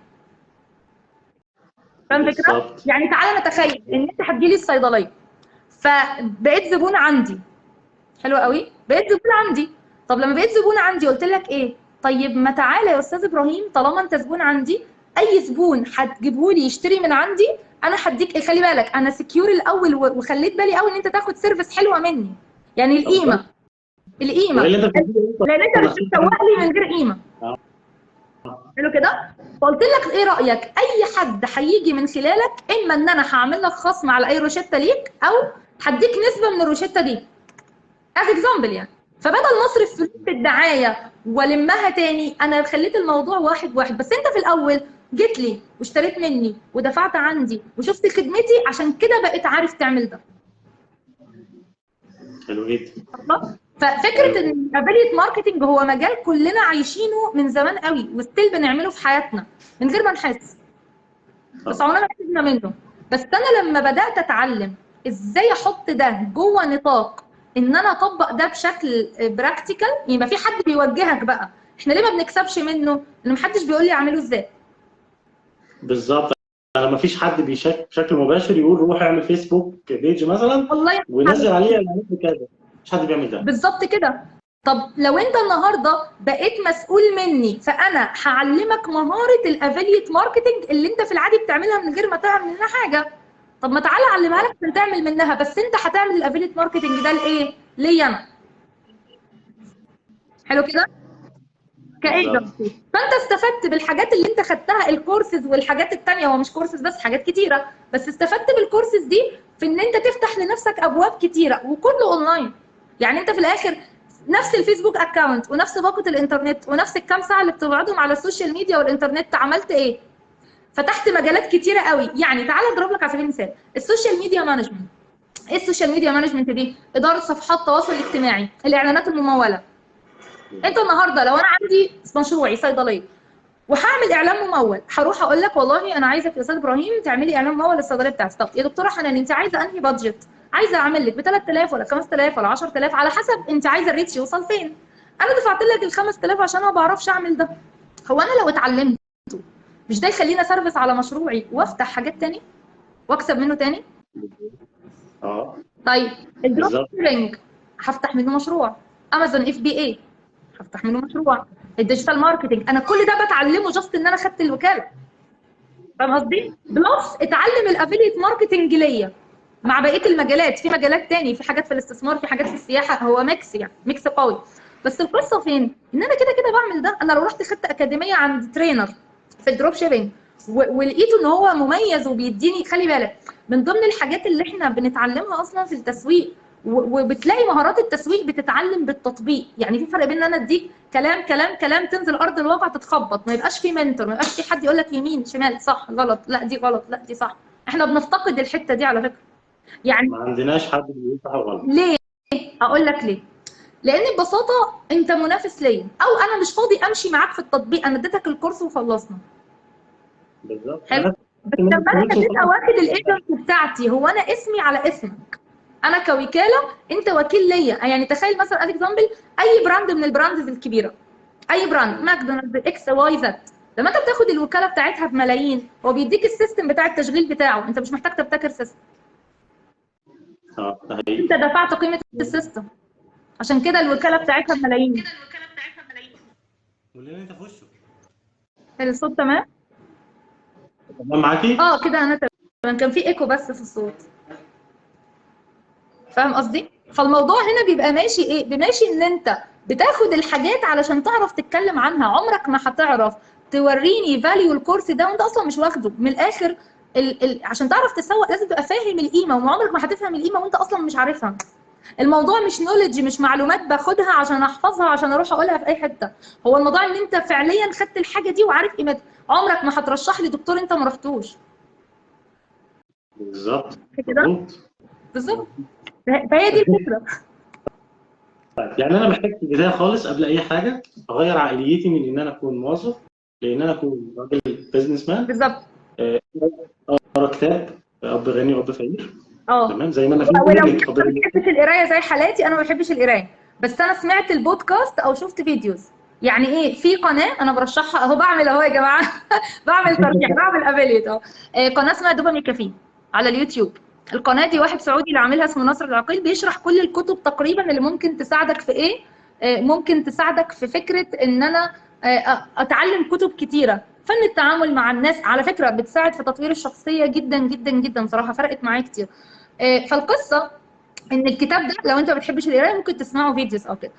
Speaker 2: فاهم الفكرة؟ يعني تعالى نتخيل ان انت هتجيلي الصيدلية، فبقيت زبون عندي، حلو قوي، بقيت زبون عندي. طب لما بقيت زبون عندي قلت لك ايه؟ طيب ما تعالى يا استاذ ابراهيم، طالما انت زبون عندي، اي زبون هتجيبه لي يشتري من عندي انا هديك إيه؟ خلي بالك انا secure الاول، وخليت بالي قوي ان انت تاخد service حلوة مني، يعني القيمة، القيمة، لان انت مش بتسوق لي من غير قيمة. حلو كده؟ فقلت لك ايه رايك؟ اي حد هيجي من خلالك، اما ان انا هعمل لك خصم على اي روشته ليك، او هديك نسبه من الروشته دي as example يعني. فبدل ما اصرف فلوس في الدعاية والمها تاني، انا خليت الموضوع واحد واحد. بس انت في الاول جيت لي واشتريت مني ودفعت عندي وشفت خدمتي، عشان كده بقيت عارف تعمل ده.
Speaker 1: حلو جدا.
Speaker 2: ففكره ان ال affiliate marketing هو مجال كلنا عايشينه من زمان قوي، و still بنعمله في حياتنا من غير ما نحس، بس عمرنا ما حسينا منه. بس انا لما بدات اتعلم ازاي احط ده جوه نطاق ان انا اطبق ده بشكل practical، يبقى في حد بيوجهك بقى. احنا ليه ما بنكسبش منه؟ ان محدش بيقول لي اعمله ازاي.
Speaker 1: بالظبط، انا ما فيش حد بشكل مباشر يقول روح اعمل فيسبوك page مثلا ونزل عليه اعلانات بكذا، مش حد بيعمل ده.
Speaker 2: بالظبط كده. طب لو انت النهارده بقيت مسؤول مني، فانا هعلمك مهارة ال affiliate marketing اللي انت في العادي بتعملها من غير ما تعمل منها حاجة. طب ما تعالى اعلمها لك عشان تعمل منها، بس انت هتعمل ال affiliate marketing ده لايه؟ ليا انا. حلو كده؟ كايجنسي. فانت استفدت بالحاجات اللي انت خدتها، الكورسز والحاجات التانية، هو مش كورسز بس، حاجات كتيرة، بس استفدت بالكورسز دي في ان انت تفتح لنفسك ابواب كتيرة، وكله اونلاين. يعني انت في الاخر نفس ال Facebook account ونفس باقه الانترنت ونفس الكام ساعة اللي بتقعدهم على ال social media والانترنت، عملت ايه؟ فتحت مجالات كتيرة قوي. يعني تعالى اضرب لك على سبيل المثال ال social media management. ايه ال social media management دي؟ ادارة صفحات التواصل الاجتماعي، الاعلانات المموله. انت النهارده لو انا عندي مشروعي صيدلية وهعمل اعلان ممول، هروح اقول لك والله انا عايزك يا استاذ ابراهيم تعملي اعلان ممول للصيدليه بتاعتي. طب يا دكتورة حنان انت عايزه انهي budget؟ عايزه اعمل لك ب 3000 ولا 5000 ولا 10000، على حسب انت عايزه ال reach يوصل فين. انا دفعت لك ال 5000 عشان انا ما بعرفش اعمل ده. هو انا لو اتعلمته مش ده يخليني service على مشروعي وافتح حاجات تاني واكسب منه تاني؟
Speaker 1: اه
Speaker 2: طيب ال drop shipping هفتح منه مشروع، Amazon FBA هفتح منه مشروع، ال digital marketing، انا كل ده بتعلمه just ان انا خدت الوكالة. فاهم قصدي؟ plus اتعلم ال affiliate marketing ليا مع بقية المجالات، في مجالات تاني، في حاجات في الاستثمار، في حاجات في السياحة، هو mix يعني mix قوي. بس القصة فين؟ ان انا كده كده بعمل ده. انا لو رحت خدت اكاديمية عند trainer في ال drop shipping ولقيته ان هو مميز وبيديني، خلي بالك من ضمن الحاجات اللي احنا بنتعلمها اصلا في التسويق، وبتلاقي مهارات التسويق بتتعلم بالتطبيق. يعني في فرق بين ان انا اديك كلام كلام كلام، تنزل ارض الواقع تتخبط، ما يبقاش في mentor، ما يبقاش في حد يقول لك يمين شمال صح غلط، لا دي غلط لا دي صح. احنا بنفتقد الحتة دي على فكرة. يعني
Speaker 1: ما عندناش حد بيقول صح وغلط.
Speaker 2: ليه؟ اقول لك ليه. لان ببساطة انت منافس ليا، او انا مش فاضي امشي معاك في التطبيق، انا اديتك الكورس وخلصنا.
Speaker 1: بالظبط.
Speaker 2: حلو. بس لما انا تبقى واخد الايجنت بتاعتي، هو انا اسمي على اسمك، انا كوكاله انت وكيل ليا. يعني تخيل مثلا example، اي brand من ال brands الكبيرة، اي brand، ماكدونالدز، X Y Z، لما انت بتاخد الوكالة بتاعتها بملايين، هو بيديك ال system بتاع التشغيل بتاعه، انت مش محتاج تبتكر system. انت دفعت قيمة ال system، عشان كده الوكالة بتاعتها بملايين.
Speaker 1: واللي انت في وشه.
Speaker 2: الصوت تمام؟
Speaker 1: تمام معاكي؟
Speaker 2: اه كده انا تمام، كان في ايكو بس في الصوت. فاهم قصدي؟ فالموضوع هنا بيبقى ماشي ايه؟ ماشي ان انت بتاخد الحاجات علشان تعرف تتكلم عنها. عمرك ما هتعرف توريني value الكورس ده وانت اصلا مش واخده. من الاخر عشان تعرف تسوق لازم تبقى فاهم القيمة، وعمرك ما هتفهم القيمة وانت اصلا مش عارفها. الموضوع مش knowledge، مش معلومات باخدها عشان احفظها عشان اروح اقولها في اي حتة. هو الموضوع ان انت فعليا خدت الحاجة دي وعارف قيمتها. عمرك ما هترشح لي دكتور انت ما رحتوش.
Speaker 1: بالظبط
Speaker 2: كده؟ بالظبط. فهي دي الفكرة.
Speaker 1: طيب يعني انا محتاج في البداية خالص قبل اي حاجة اغير عقليتي من ان انا اكون موظف لان انا اكون راجل businessman.
Speaker 2: بالظبط.
Speaker 1: اقرا كتاب اب غني واب فقير. تمام، زي ما انا
Speaker 2: ولو ما بحبش القراية زي حالاتي، انا ما بحبش القراية، بس انا سمعت البودكاست او شفت videos. يعني ايه؟ في قناة انا برشحها اهو، بعمل اهو يا جماعة بعمل ترشيح، بعمل affiliate اهو. قناة اسمها دوبامين كافيه على اليوتيوب. القناة دي واحد سعودي اللي عاملها اسمه ناصر العقيل، بيشرح كل الكتب تقريبا اللي ممكن تساعدك في ايه، ممكن تساعدك في فكرة ان انا اتعلم كتب كتيرة. فن التعامل مع الناس على فكرة بتساعد في تطوير الشخصية جدا جدا جدا، صراحة فرقت معايا كتير. فالقصة ان الكتاب ده لو انت ما بتحبش القراية ممكن تسمعه videos او كده.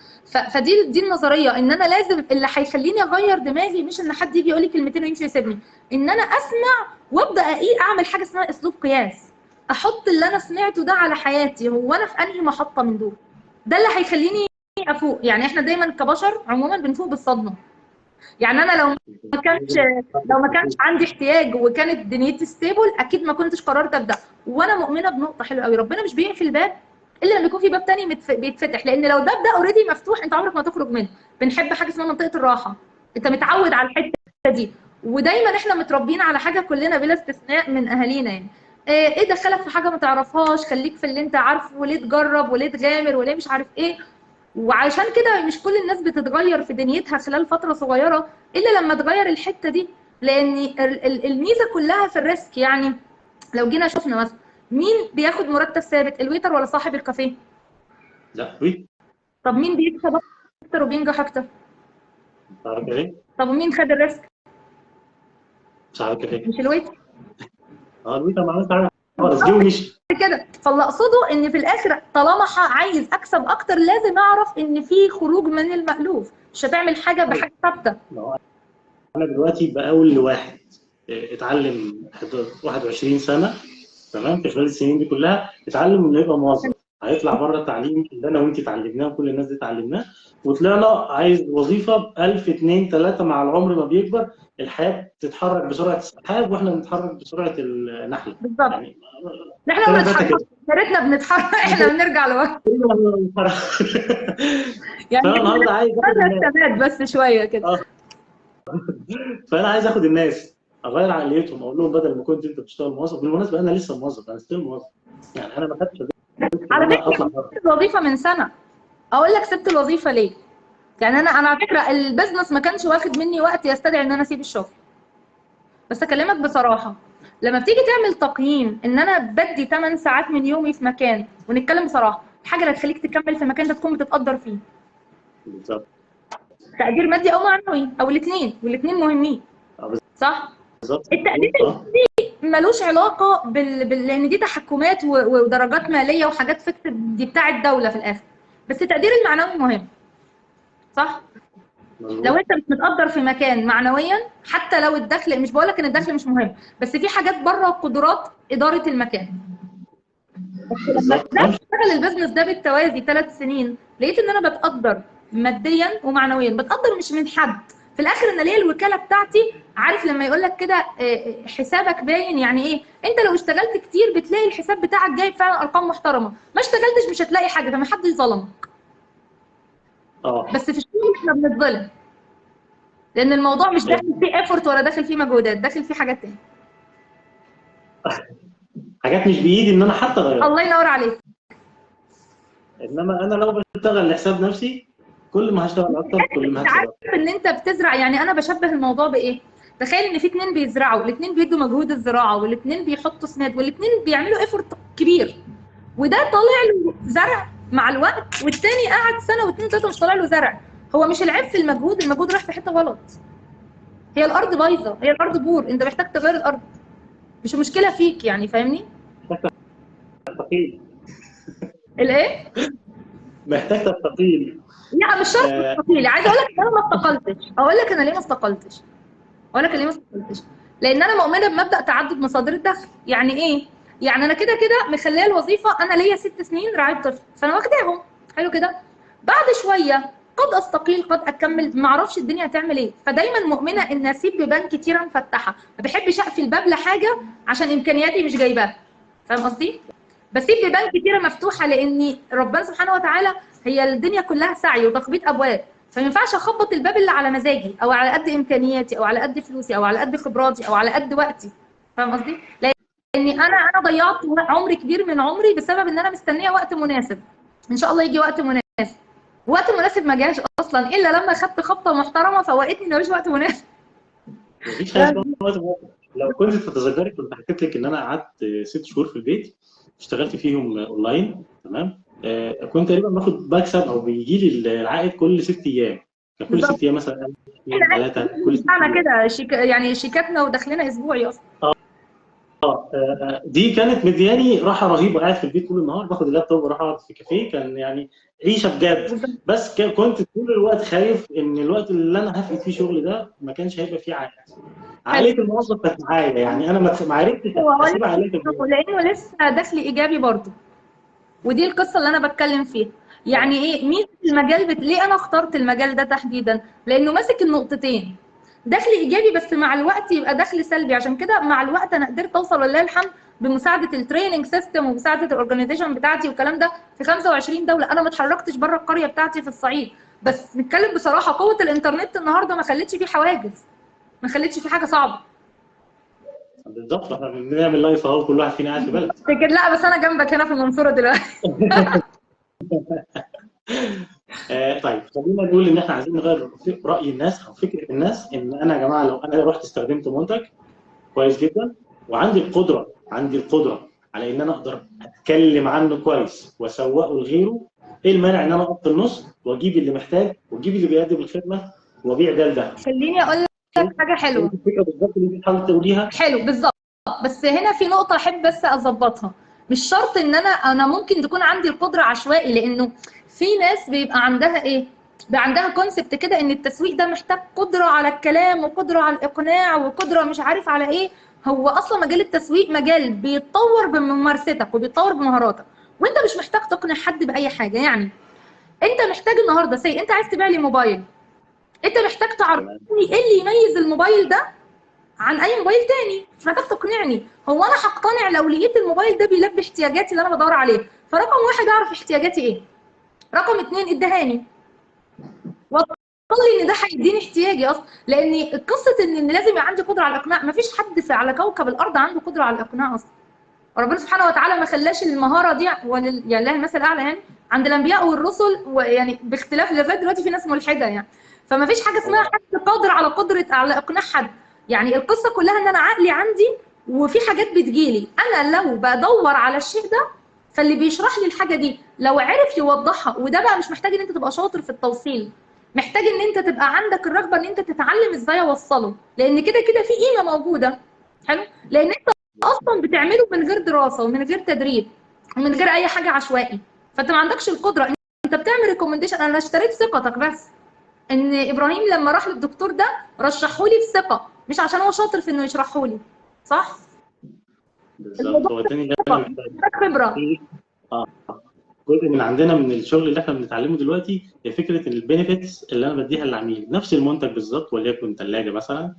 Speaker 2: فدي دي النظرية، ان انا لازم اللي هيخليني اغير دماغي مش ان حد يجي يقول لي كلمتين ويمشي يسيبني، ان انا اسمع وابدا ايه، اعمل حاجة اسمها اسلوب قياس، احط اللي انا سمعته ده على حياتي، هو انا في انهي محطة من دول؟ ده اللي هيخليني افوق. يعني احنا دايما كبشر عموما بنفوق بالصدمة. يعني انا لو ما كانش عندي احتياج وكانت دنيتي stable اكيد ما كنتش قررت ابدا. وانا مؤمنة بنقطة حلوة قوي، ربنا مش بيقفل باب الا لما يكون في باب تاني بيتفتح، لان لو الباب ده already مفتوح انت عمرك ما تخرج منه. بنحب حاجة اسمها منطقة الراحة، انت متعود على الحتة دي، ودايما احنا متربيين على حاجة كلنا بلا استثناء من اهالينا. يعني ايه دخلك في حاجة ما تعرفهاش، خليك في اللي انت عارفه، وليه تجرب وليه تغامر وليه مش عارف ايه. وعشان كده مش كل الناس بتتغير في دنيتها خلال فترة صغيرة الا لما تغير الحتة دي، لان الميزة كلها في ال risk. يعني لو جينا شفنا مثلا مين بياخد مرتب ثابت، ال waiter ولا صاحب الكافيه؟
Speaker 1: لا waiter.
Speaker 2: طب مين بيكسب اكتر وبينجح اكتر؟
Speaker 1: صاحب الكافيه.
Speaker 2: طب ومين خد ال risk؟
Speaker 1: صاحب الكافيه.
Speaker 2: مش ال waiter؟
Speaker 1: ال waiter ما عملش حاجة خالص، جه ومشي
Speaker 2: كده. فاللي اقصده ان في الاخر طالما عايز اكسب اكتر لازم اعرف ان في خروج من المألوف، مش هتعمل حاجة بحاجة ثابتة.
Speaker 1: انا دلوقتي بقول لواحد اتعلم 21 سنة، تمام، في خلال السنين دي كلها اتعلم انه يبقى موظف، هيطلع بره التعليم اللي انا وانت اتعلمناه وكل الناس دي اتعلمناه، وطلعنا عايز وظيفة ب 1000 2 3. مع العمر ما بيكبر الحياة بتتحرك بسرعة السحاب واحنا بنتحرك بسرعة النحلة.
Speaker 2: بالظبط يعني نحن بنتحرك، يا ريتنا بنتحرك، احنا بنرجع لورا. يعني
Speaker 1: فانا النهارده عايز
Speaker 2: اخد بس شوية كده.
Speaker 1: فانا عايز اخد الناس اغير عقليتهم، اقول لهم بدل ما كنت انت بتشتغل موظف، بالمناسبة انا لسه موظف، انا still موظف، يعني انا ما خدتش
Speaker 2: على فكرة سبت الوظيفة من سنة. اقول لك سبت الوظيفة ليه؟ يعني انا على فكرة ال business ما كانش واخد مني وقت يستدعي ان انا اسيب الشغل. بس اكلمك بصراحة، لما بتيجي تعمل تقييم ان انا بدي 8 ساعات من يومي في مكان، ونتكلم بصراحة، الحاجة اللي هتخليك تكمل في مكان ده تكون بتتقدر فيه.
Speaker 1: بالظبط.
Speaker 2: تقدير مادي او معنوي او الاثنين، والاثنين مهمين. صح؟
Speaker 1: بالظبط.
Speaker 2: التقدير المادي ملوش علاقة لان دي تحكمات ودرجات ماليه وحاجات fixed دي بتاع الدولة في الاخر، بس التقدير المعنوي مهم. صح؟ لو انت مش متقدر في مكان معنويا، حتى لو الدخل، مش بقول لك ان الدخل مش مهم، بس في حاجات بره قدرات ادارة المكان. بس لما بدات اشتغل ال business ده بالتوازي 3 سنين، لقيت ان انا بتقدر ماديا ومعنويا، بتقدر مش من حد. في الاخر انا ليا الوكالة بتاعتي، عارف لما يقول لك كده حسابك باين، يعني ايه؟ انت لو اشتغلت كتير بتلاقي الحساب بتاعك جايب فعلا ارقام محترمه، ما اشتغلتش مش هتلاقي حاجة، فما حدش ظلمك. بس في الشغل احنا بنتظلم، لان الموضوع مش داخل فيه effort ولا داخل فيه مجهودات، داخل فيه حاجات تانية.
Speaker 1: حاجات مش بايدي ان انا حتى اغيرها.
Speaker 2: الله ينور عليك.
Speaker 1: انما انا لو بشتغل لحساب نفسي كل ما هشتغل اكتر كل ما هكسب.
Speaker 2: عارف ان انت بتزرع، يعني انا بشبه الموضوع بايه؟ تخيل ان في 2 بيزرعوا، الاثنين بيدوا مجهود الزراعة، والاثنين بيحطوا سماد، والاثنين بيعملوا effort كبير، وده طالع له زرع مع الوقت، والتاني قعد سنة واثنين وثلاثة مش طالع له زرع. هو مش العيب في المجهود، المجهود راح في حتة غلط. هي الارض بايظة، هي الارض poor، انت محتاج تغير الارض، مش مشكلة فيك يعني، فاهمني؟
Speaker 1: محتاج تستقيل.
Speaker 2: الايه؟
Speaker 1: محتاج تستقيل.
Speaker 2: لا مش شرط تستقيل، عايزه اقول لك انا ما استقلتش، اقول لك انا ليه ما استقلتش؟ اقول لك ليه ما استقلتش؟ لان انا مؤمنة بمبدا تعدد مصادر الدخل. يعني ايه؟ يعني انا كده كده مخليه الوظيفة، انا ليا 6 سنين رعاية طفل، فانا واخداهم، حلو كده. بعد شوية قد استقيل قد اكمل، ما اعرفش الدنيا هتعمل ايه، فدايما مؤمنة ان اسيب بيبان كتيرة مفتحة، ما بحبش اقفل باب لحاجة عشان امكانياتي مش جايباها، فاهم قصدي؟ بسيب بيبان كتيرة مفتوحة، لان ربنا سبحانه وتعالى هي الدنيا كلها سعي وتخبيط ابواب، فما ينفعش اخبط الباب اللي على مزاجي او على قد امكانياتي او على قد فلوسي او على قد خبراتي او على قد وقتي، فاهم قصدي؟ لاني انا ضيعت عمر كبير من عمري بسبب ان انا مستنيه وقت مناسب. ان شاء الله يجي وقت مناسب. وقت مناسب ما جاش اصلا الا لما خدت خبطه محترمه فوقتني ان مفيش وقت مناسب.
Speaker 1: مفيش حاجة اسمها وقت مناسب. لو كنت تتذكري كنت حكيت لك ان انا قعدت 6 شهور في البيت اشتغلت فيهم اونلاين، تمام؟ كنت تقريبا باخد بكسب او بيجي لي العائد كل 6 ايام، كل 6 ايام مثلا 2 3 كل 6
Speaker 2: ايام كده، يعني شيكاتنا ودخلنا اسبوعي اصلا.
Speaker 1: دي كانت مدياني راحة رهيبة، قاعد في البيت طول النهار باخد اللابتوب واروح اقعد في كافيه، كان يعني عيشه بجد. بس كنت طول الوقت خايف ان الوقت اللي انا هفقد فيه شغل ده ما كانش هيبقى فيه عائد. عقلية الموظف كانت معايا، يعني انا ما عرفتش اسيب عقلية الموظف
Speaker 2: لانه لسه دخلي ايجابي برضه، ودي القصة اللي انا بتكلم فيها. يعني ايه ميزة المجال ليه انا اخترت المجال ده تحديدا؟ لانه ماسك النقطتين، دخل ايجابي بس مع الوقت يبقى دخل سلبي. عشان كده مع الوقت انا قدرت اوصل ولله الحمد بمساعدة ال training system ومساعدة ال organization بتاعتي والكلام ده في 25 دولة. انا ما اتحركتش بره القرية بتاعتي في الصعيد، بس نتكلم بصراحة قوة الانترنت النهارده ما خلتش فيه حواجز، ما خلتش فيه حاجة صعبة.
Speaker 1: بالظبط، احنا بنعمل live اهو، كل واحد فينا قاعد في بلد.
Speaker 2: لا بس انا جنبك هنا في المنصورة دلوقتي.
Speaker 1: طيب خلينا نقول ان احنا عايزين نغير راي الناس او فكرة الناس، ان انا يا جماعة لو انا رحت استخدمت منتج كويس جدا وعندي القدرة، عندي القدرة على ان انا اقدر اتكلم عنه كويس واسوقه لغيره، ايه المانع ان انا اقف في النص واجيب اللي محتاج واجيب اللي بيقدم الخدمة وابيع ده لده؟
Speaker 2: خليني اقول لك حاجة حلوة.
Speaker 1: الفكرة بالظبط اللي انت بتحاول تقوليها.
Speaker 2: حلو بالظبط، بس هنا في نقطة احب بس اظبطها. مش شرط ان انا ممكن تكون عندي القدرة عشوائي، لانه في ناس بيبقى عندها ايه؟ بيبقى عندها concept كده ان التسويق ده محتاج قدره على الكلام وقدره على الاقناع وقدره مش عارف على ايه. هو اصلا مجال التسويق مجال بيتطور بممارستك وبيتطور بمهاراتك، وانت مش محتاج تقنع حد باي حاجة. يعني انت محتاج النهارده say انت عايز تبيع لي موبايل، انت محتاج تعرفني ايه اللي يميز الموبايل ده عن اي موبايل تاني، مش محتاج تقنعني. هو انا هقتنع لو لقيت الموبايل ده بيلبي احتياجاتي اللي انا بدور عليه. فرقم واحد اعرف احتياجاتي ايه، رقم اتنين ادهاني وصل لي ان ده هيديني احتياجي اصلا. لان قصة ان لازم يبقى عندي قدره على الاقناع، مفيش حد في على كوكب الارض عنده قدره على الاقناع اصلا. وربنا سبحانه وتعالى ما خلاش المهارة دي يعني لها المثل الاعلى يعني عند الانبياء والرسل، ويعني باختلاف لغاية دلوقتي في ناس ملحدة يعني. فما فيش حاجة اسمها حد قادر على قدره على اقناع حد. يعني القصة كلها ان انا عقلي عندي وفي حاجات بتجيلي، انا لو بدور على الشيء ده فاللي بيشرح لي الحاجة دي لو عرف يوضحها، وده بقى مش محتاج ان انت تبقى شاطر في التوصيل، محتاج ان انت تبقى عندك الرغبة ان انت تتعلم ازاي اوصله، لان كده كده في قيمة موجودة. حلو، لان انت اصلا بتعمله من غير دراسة ومن غير تدريب ومن غير اي حاجة عشوائي، فانت ما عندكش القدرة. انت بتعمل recommendation، انا اشتريت ثقتك بس ان ابراهيم لما راح للدكتور ده رشحولي بثقة، مش عشان هو شاطر في انه يشرحولي، صح؟
Speaker 1: بالظبط. هو التاني ده
Speaker 2: خبره.
Speaker 1: جزء من عندنا من الشغل اللي احنا بنتعلمه دلوقتي هي فكرة ال benefits اللي انا بديها للعميل. نفس المنتج بالظبط، وليكن ثلاجه مثلا،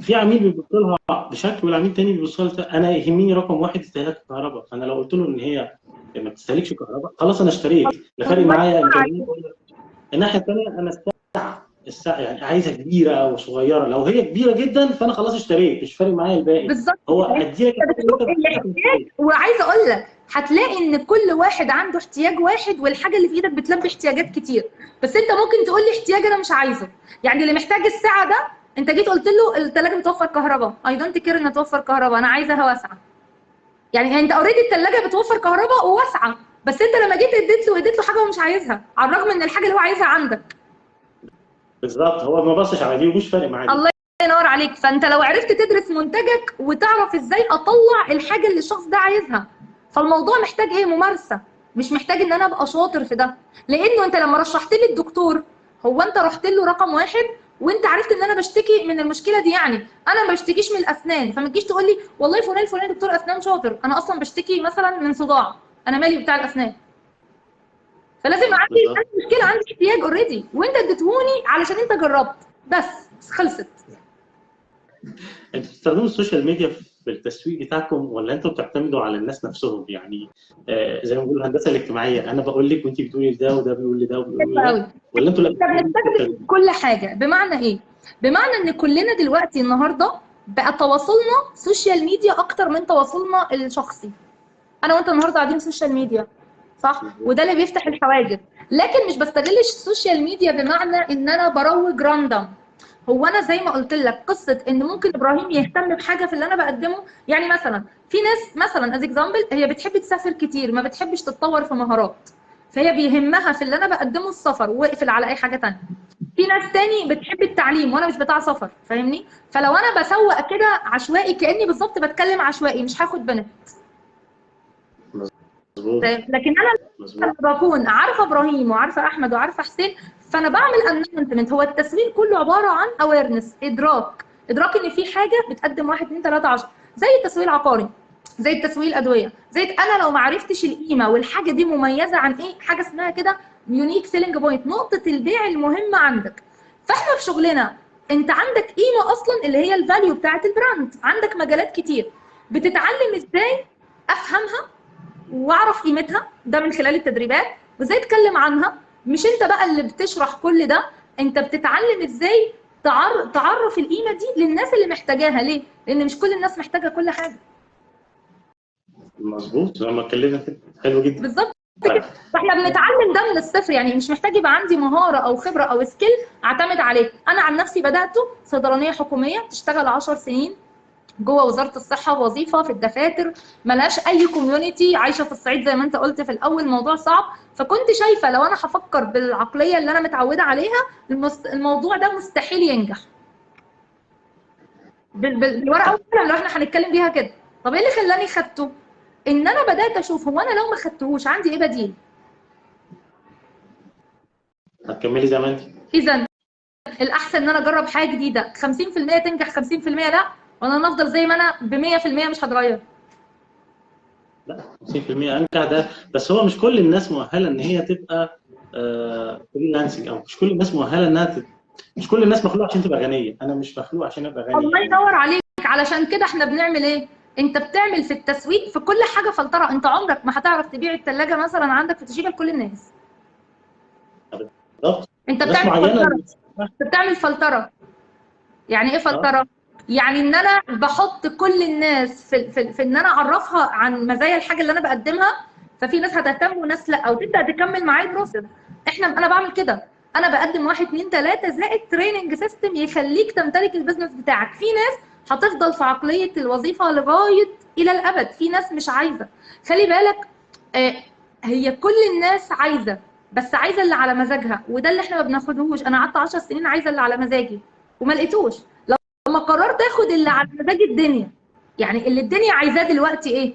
Speaker 1: في عميل بيبص لها بشكل والعميل تاني بيبص لها. انا يهمني رقم واحد استهلاك الكهرباء، فانا لو قلت له ان هي ما بتستهلكش كهرباء خلاص انا اشتريت، لا فارق معايا امكانيات. الناحية الثانية انا الساعة يعني عايزها كبيرة او صغيرة، لو هي كبيرة جدا فانا خلاص اشتريت، مش فارق معايا الباقي.
Speaker 2: بالظبط،
Speaker 1: هو اديلك
Speaker 2: الاحتياج. وعايزه اقول لك هتلاقي ان كل واحد عنده احتياج واحد، والحاجة اللي في ايدك بتلبي احتياجات كتير، بس انت ممكن تقول لي احتياج انا مش عايزه. يعني اللي محتاج الساعة ده انت جيت قلت له الثلاجة بتوفر كهرباء، I don't care انها توفر كهرباء، انا عايزاها واسعة. يعني انت already الثلاجة بتوفر كهرباء وواسعه، بس انت لما جيت اديت له حاجة هو مش عايزها، على الرغم ان الحاجة اللي هو عايزها عندك.
Speaker 1: بالظبط، هو ما بصش على دي ومش فارق معاه.
Speaker 2: الله ينور عليك. فانت لو عرفت تدرس منتجك وتعرف ازاي اطلع الحاجة اللي الشخص ده عايزها، فالموضوع محتاج ايه؟ ممارسة، مش محتاج ان انا ابقى شاطر في ده. لانه انت لما رشحت لي الدكتور، هو انت رحت له رقم واحد وانت عرفت ان انا بشتكي من المشكلة دي، يعني انا ما بشتكيش من الاسنان، فما تجيش تقول لي والله فلان الفلاني دكتور اسنان شاطر، انا اصلا بشتكي مثلا من صداع، انا مالي بتاع الاسنان. فلازم عندي مشكلة، عندي احتياج already، وانت اديتهوني علشان انت جربت، بس خلصت.
Speaker 1: انتوا بتستخدموا ال social media في التسويق بتاعكم ولا انتوا بتعتمدوا على الناس نفسهم؟ يعني زي ما بيقولوا الهندسة الاجتماعية، انا بقول لك وانت بتقولي ده وده بيقول لي ده وبيقول لي ده، ولا انتوا
Speaker 2: بنستخدم كل حاجة؟ بمعنى ايه؟ بمعنى ان كلنا دلوقتي النهارده بقى تواصلنا social media اكتر من تواصلنا الشخصي. انا وانت النهارده قاعدين social media، صح؟ وده اللي بيفتح الحواجز. لكن مش بستغلش ال social media بمعنى ان انا بروج random. هو انا زي ما قلت لك قصة ان ممكن ابراهيم يهتم بحاجة في اللي انا بقدمه. يعني مثلا في ناس مثلا as example هي بتحب تسافر كتير، ما بتحبش تتطور في مهارات، فهي بيهمها في اللي انا بقدمه السفر، واقفل على اي حاجة ثانية. في ناس تاني بتحب التعليم وانا مش بتاع سفر، فاهمني؟ فلو انا بسوق كده عشوائي كاني بالظبط بتكلم عشوائي، مش هاخد benefit. لكن انا بكون عارفه ابراهيم وعارفه احمد وعارفه حسين، فانا بعمل announcement. هو التسويق كله عبارة عن awareness، ادراك ان في حاجة بتقدم 1 2 3 10، زي التسويق العقاري، زي التسويق الادوية، زي انا لو ما عرفتش القيمة والحاجة دي مميزة عن ايه، حاجة اسمها كده unique selling point، نقطة البيع المهمة عندك. فاحنا في شغلنا انت عندك قيمة اصلا اللي هي ال value بتاعه ال brand، عندك مجالات كتير بتتعلم ازاي افهمها واعرف قيمتها، ده من خلال التدريبات، وازاي اتكلم عنها. مش انت بقى اللي بتشرح كل ده، انت بتتعلم ازاي تعرف القيمة دي للناس اللي محتاجاها. ليه؟ لان مش كل الناس محتاجه كل حاجة.
Speaker 1: مظبوط، زي ما اتكلمنا كده. حلو جدا.
Speaker 2: بالظبط كده. فاحنا بنتعلم ده من الصفر، يعني مش محتاج يبقى عندي مهارة او خبره او skill اعتمد عليه. انا عن نفسي بداته صيدلانيه حكومية تشتغل 10 سنين، جوه وزارة الصحة، وظيفة في الدفاتر، ملهاش اي community، عايشه في الصعيد زي ما انت قلت في الاول، موضوع صعب. فكنت شايفه لو انا هفكر بالعقليه اللي انا متعوده عليها الموضوع ده مستحيل ينجح بالورقة والقلم لو احنا هنتكلم بيها كده. طب ايه اللي خلاني خدته؟ ان انا بدات اشوف هو انا لو ما خدتهوش عندي ايه بديل؟
Speaker 1: هتكملي زي ما انت.
Speaker 2: اذا الاحسن ان انا اجرب حاجة جديدة، 50% تنجح 50% لا، وانا افضل زي ما انا ب 100% مش هتغير.
Speaker 1: لا 50% انجح ده، بس هو مش كل الناس مؤهلة ان هي تبقى freelancing، او مش كل الناس مؤهلة انها مش كل الناس مخلوقه عشان تبقى غنية. انا مش مخلوق عشان ابقى غني.
Speaker 2: الله ينور عليك. علشان كده احنا بنعمل ايه؟ انت بتعمل في التسويق في كل حاجة فلترة. انت عمرك ما هتعرف تبيع الثلاجة مثلا عندك في توشيبا لكل الناس.
Speaker 1: بالظبط.
Speaker 2: انت بتعمل فلترة. انت بتعمل فلترة. يعني ايه فلترة؟ يعني ان انا بحط كل الناس في ان انا اعرفها عن مزايا الحاجة اللي انا بقدمها، ففي ناس هتهتم وناس لا، او تبدا تكمل معايا process. انا بعمل كده، انا بقدم 1 2 3 زائد training system يخليك تمتلك ال business بتاعك. في ناس هتفضل في عقلية الوظيفة لغاية الى الابد، في ناس مش عايزه. خلي بالك، هي كل الناس عايزه، بس عايزه اللي على مزاجها، وده اللي احنا ما بناخدهوش. انا قعدت 10 سنين عايزه اللي على مزاجي وما لقيتوش. لما قررت اخد اللي على مزاج الدنيا، يعني اللي الدنيا عايزاه دلوقتي ايه؟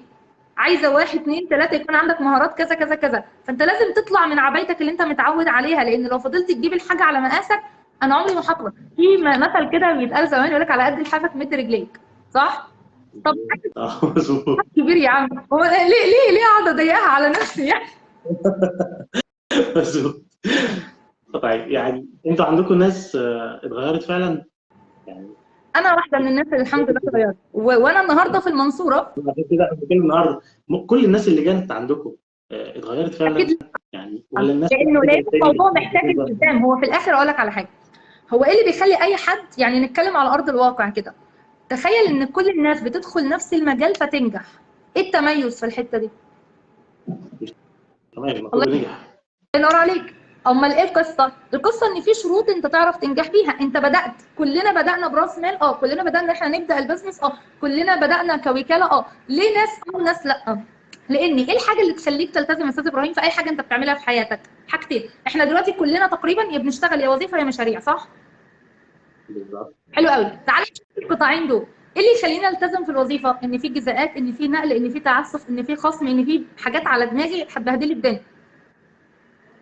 Speaker 2: عايزه 1 2 3 يكون عندك مهارات كذا كذا كذا. فانت لازم تطلع من عبايتك اللي انت متعود عليها، لان لو فضلت تجيب الحاجة على مقاسك انا عمري ما هكبر. في مثل كده بيتقال زمان يقول لك على قد لحافك مد رجليك، صح؟ طب كبير يا عم، هو ليه ليه ليه اقعد اضيقها على نفسي يعني؟
Speaker 1: مظبوط. طيب يعني انتوا عندكم ناس اتغيرت فعلا؟ يعني
Speaker 2: انا واحدة من الناس اللي الحمد لله اتغيرت، وانا النهارده في المنصورة.
Speaker 1: كده بنتكلم النهارده كل الناس اللي جت عندكم اتغيرت فعلا؟
Speaker 2: اكيد
Speaker 1: يعني، ولا الناس
Speaker 2: لانه الموضوع محتاج التزام. هو في الاخر اقول لك على حاجة، هو ايه اللي بيخلي اي حد، يعني نتكلم على ارض الواقع كده، تخيل ان كل الناس بتدخل نفس المجال فتنجح، ايه التميز في الحتة دي؟
Speaker 1: تمام، الله نجح.
Speaker 2: ينور عليك. امال ايه القصة؟ القصة ان في شروط انت تعرف تنجح بيها. انت بدات، كلنا بدانا براس مال، كلنا بدانا ان احنا نبدا ال business، كلنا بدانا كوكاله، ليه ناس وناس لا؟ لان ايه الحاجة اللي تخليك تلتزم يا استاذ ابراهيم في اي حاجة انت بتعملها في حياتك؟ حاجتين. احنا دلوقتي كلنا تقريبا يا بنشتغل يا وظيفة يا مشاريع، صح؟
Speaker 1: بالظبط.
Speaker 2: حلو قوي. تعالى نشوف القطاعين دول، ايه اللي يخلينا نلتزم في الوظيفة؟ ان في جزاءات، ان في نقل، ان في تعسف، ان في خصم، ان في حاجات على دماغي هتبهدلي الدنيا.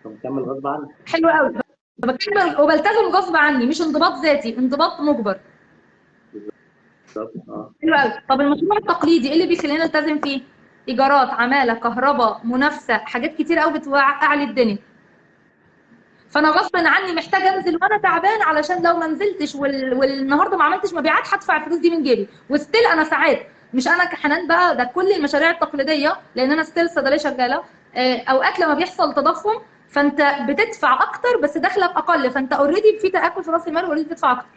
Speaker 1: بكمل غصب عني.
Speaker 2: حلو قوي. بكمل وبلتزم غصب عني، مش انضباط ذاتي، انضباط مجبر.
Speaker 1: بالظبط.
Speaker 2: حلو قوي. طب المشروع التقليدي ايه اللي بيخلينا نلتزم فيه؟ ايجارات، عماله، كهرباء، منافسه، حاجات كتير قوي بتوقع لي الدنيا. فانا غصب عني محتاجه انزل وانا تعبان، علشان لو ما نزلتش والنهارده ما عملتش مبيعات هدفع الفلوس دي من جيبي. و still انا ساعات، مش انا كحنان بقى، ده كل المشاريع التقليدية، لان انا still صيدلية شغالة، اوقات لما بيحصل تضخم فانت بتدفع اكتر بس دخلك اقل، فانت already في تاكل في راس المال، already بتدفع اكتر.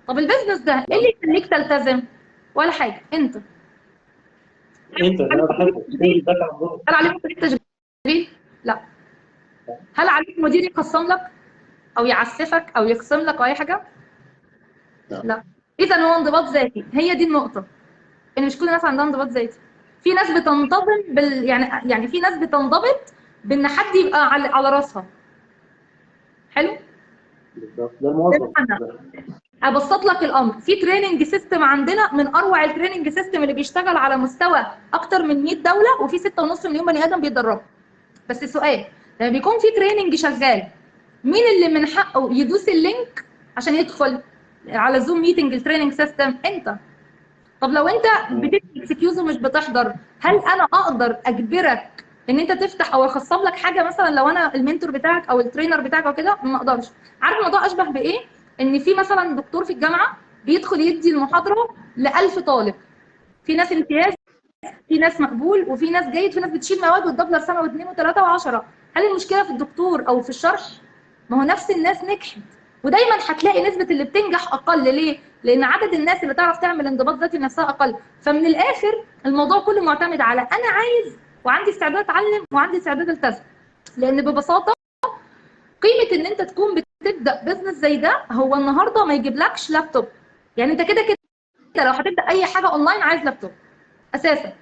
Speaker 2: طب ال business ده ايه اللي يخليك تلتزم؟ ولا حاجة. انت
Speaker 1: انا بحبه.
Speaker 2: هل عليك مدير تشغيل؟ لا. هل عليك مدير يخصم لك او يعسفك او يخصم لك او اي حاجة؟ لا. اذا هو انضباط ذاتي. هي دي النقطة، ان مش كل الناس عندها انضباط ذاتي. في ناس بتنتظم يعني في ناس بتنضبط بان حد يبقى على راسها. حلو؟
Speaker 1: بالظبط، ده الموظف.
Speaker 2: ابسط لك الامر، في training system عندنا من اروع ال training system اللي بيشتغل على مستوى اكتر من 100 دولة، وفي 6.5 مليون بني ادم بيتدربوا. بس السؤال، لما بيكون في training شغال، مين اللي من حقه يدوس ال link عشان يدخل على Zoom meeting ال training system؟ انت. طب لو انت بتدي excuse ومش بتحضر، هل انا اقدر اجبرك ان انت تفتح او اخصم لك حاجة مثلا لو انا ال mentor بتاعك او ال trainer بتاعك او كده؟ ما اقدرش. عارف الموضوع اشبه بايه؟ ان في مثلا دكتور في الجامعة بيدخل يدي المحاضرة ل1000 طالب، في ناس امتياز، في ناس مقبول، وفي ناس جيد، في ناس بتشيل مواد وتدبلر سنة واثنين وثلاثة و10. هل المشكلة في الدكتور او في الشرح؟ ما هو نفس الناس نجحت، ودايما هتلاقي نسبه اللي بتنجح اقل. ليه؟ لان عدد الناس اللي تعرف تعمل انضباط ذاتي لنفسها اقل. فمن الاخر الموضوع كله معتمد على انا عايز وعندي استعداد اتعلم وعندي استعداد التزم. لان ببساطة قيمة ان انت تكون بتبدا business زي ده، هو النهارده ما يجيبلكش لابتوب، يعني انت كده كده لو هتبدا اي حاجة اونلاين عايز لابتوب اساسا.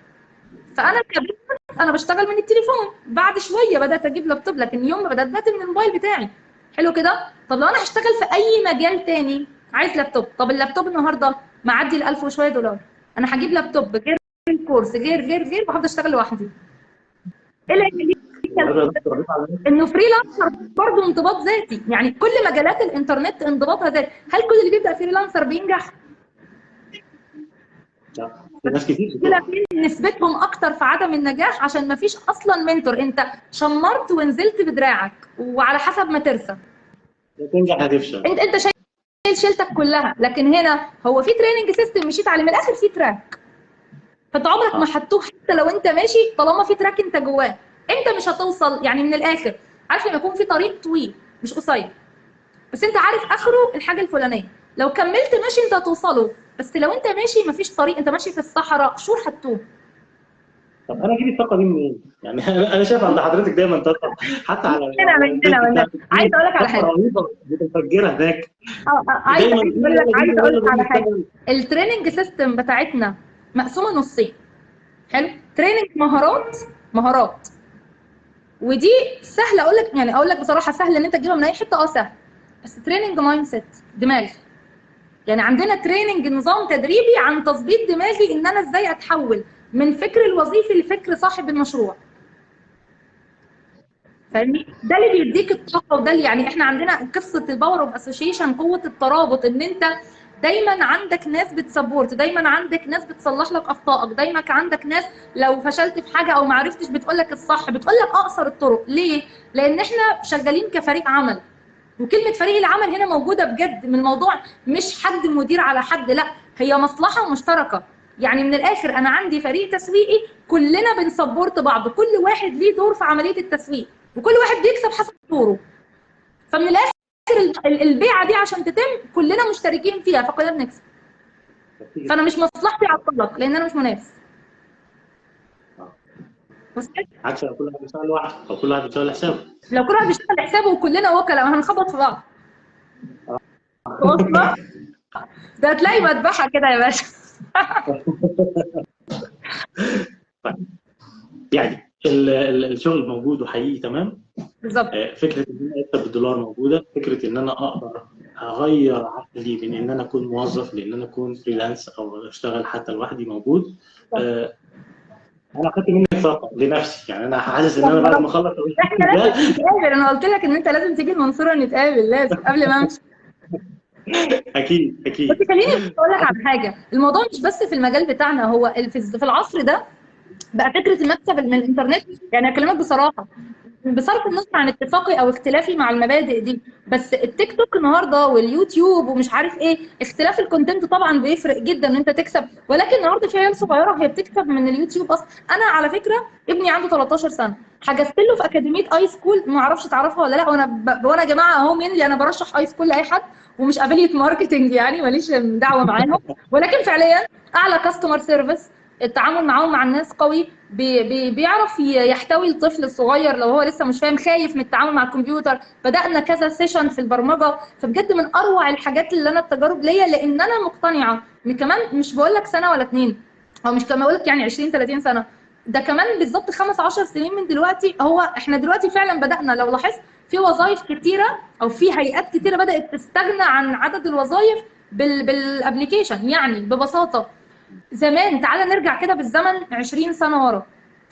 Speaker 2: فانا ك business انا بشتغل من التليفون، بعد شوية بدات اجيب لابتوب، لكن يوم ما بدات من الموبايل بتاعي. حلو كده. طب لو انا هشتغل في اي مجال تاني عايز لابتوب، طب اللابتوب النهارده معدي ال 1000 وشوية دولار، انا هجيب لابتوب غير الكورس غير غير غير، وهفضل اشتغل لوحدي. ايه اللي يخليك انه freelancer برضه انضباط ذاتي؟ يعني كل مجالات الانترنت انضباطها ذاتي. هل كل اللي بيبدا freelancer بينجح؟
Speaker 1: لا، ناس كتير
Speaker 2: نسبتهم اكتر في عدم النجاح عشان ما فيش اصلا mentor. انت شمرت ونزلت بدراعك وعلى حسب ما ترسى
Speaker 1: تنجح هتفشل،
Speaker 2: انت شايل شيلتك كلها. لكن هنا هو في training system مشيت عليه من الاخر، في track، فانت عمرك ما هتتوه حتى لو انت ماشي، طالما في track انت جواه انت مش هتوصل. يعني من الاخر، عارف لما يكون في طريق طويل مش قصير، بس انت عارف اخره الحاجة الفلانية، لو كملت ماشي انت هتوصله، بس لو انت ماشي مفيش طريق، انت ماشي في الصحراء، sure هتتوه.
Speaker 1: طب انا اجيب الطاقة دي منين؟ يعني انا شايف عند حضرتك دايما طاقة، حتى على
Speaker 2: هنا. عايز اقول لك على حاجة
Speaker 1: رهيبة بتفجرها هناك.
Speaker 2: عايز اقول لك على حاجة، ال training system بتاعتنا مقسومة نصين. حلو، training مهارات، ودي سهلة اقول لك، يعني اقول لك بصراحة سهل ان انت تجيبها من اي حتة، سهل، بس training mindset دماغ. يعني عندنا training نظام تدريبي عن تظبيط دماغي، ان انا ازاي اتحول من فكر الوظيفي لفكر صاحب المشروع. فاهمني؟ ده اللي بيديك الطاقة، وده اللي يعني احنا عندنا قصة ال power of association، قوة الترابط، ان انت دايما عندك ناس بت support، دايما عندك ناس بتصلح لك اخطائك، دايما عندك ناس لو فشلت في حاجة او ما عرفتش بتقول لك الصح، بتقول لك اقصر الطرق. ليه؟ لان احنا شغالين كفريق عمل، وكلمه فريق العمل هنا موجودة بجد من الموضوع، مش حد مدير على حد، لا، هي مصلحة مشتركة. يعني من الاخر انا عندي فريق تسويقي كلنا بن support بعض، كل واحد ليه دور في عملية التسويق، وكل واحد بيكسب حسب دوره. فمن الاخر البيعة دي عشان تتم كلنا مشتركين فيها، فكلنا بنكسب. فانا مش مصلحتي اعطلك لان انا مش منافس.
Speaker 1: عكس لو كل واحد بيشتغل لوحده او كل واحد بيشتغل لحسابه.
Speaker 2: لو كل واحد بيشتغل لحسابه وكلنا وكلاء هنخبط في بعض. ده هتلاقي مذبحه كده يا باشا.
Speaker 1: يعني الشغل موجود وحقيقي، تمام؟
Speaker 2: بالظبط.
Speaker 1: فكرة ان انا اكسب بالدولار موجودة، فكرة ان انا اقدر اغير عقلي من ان انا اكون موظف لان انا اكون freelance او اشتغل حتى لوحدي موجود. انا اخدت منك طاقة لنفسي، يعني انا حاسس ان انا بعد ما اخلص
Speaker 2: احنا لازم نتقابل. انا قلت لك ان انت لازم تيجي المنصورة نتقابل، لازم قبل ما امشي.
Speaker 1: اكيد اكيد.
Speaker 2: بس خليني اقول لك على حاجة، الموضوع مش بس في المجال بتاعنا، هو في العصر ده بقى فكرة المكسب من الانترنت. يعني اكلمك بصراحة، بصرف النظر عن اتفاقي او اختلافي مع المبادئ دي، بس التيك توك النهارده واليوتيوب ومش عارف ايه، اختلاف ال content طبعا بيفرق جدا ان انت تكسب، ولكن النهارده في عيال صغيرة هي بتكسب من اليوتيوب اصلا. انا على فكرة ابني عنده 13 سنة، حجزت له في اكاديمية iSchool، ما اعرفش تعرفها ولا لا، وانا يا جماعة اهو مين انا برشح iSchool لاي حد، ومش affiliate marketing يعني ماليش دعوه معاهم، ولكن فعليا اعلى customer service، التعامل معاهم مع الناس قوي، بي بي بيعرف يحتوي الطفل الصغير لو هو لسه مش فاهم، خايف من التعامل مع الكمبيوتر. بدأنا كذا session في البرمجة، فبجد من اروع الحاجات اللي انا التجارب ليا، لان انا مقتنعة ان كمان مش بقول لك سنة ولا اتنين، او مش كمان بقول لك يعني 20 30 سنة، ده كمان بالظبط 5 10 سنين من دلوقتي. هو احنا دلوقتي فعلا بدأنا، لو لاحظت في وظائف كتيرة او في هيئات كتيرة بدأت تستغنى عن عدد الوظائف بال application. يعني ببساطة زمان، تعالى نرجع كده بالزمن 20 سنة ورا.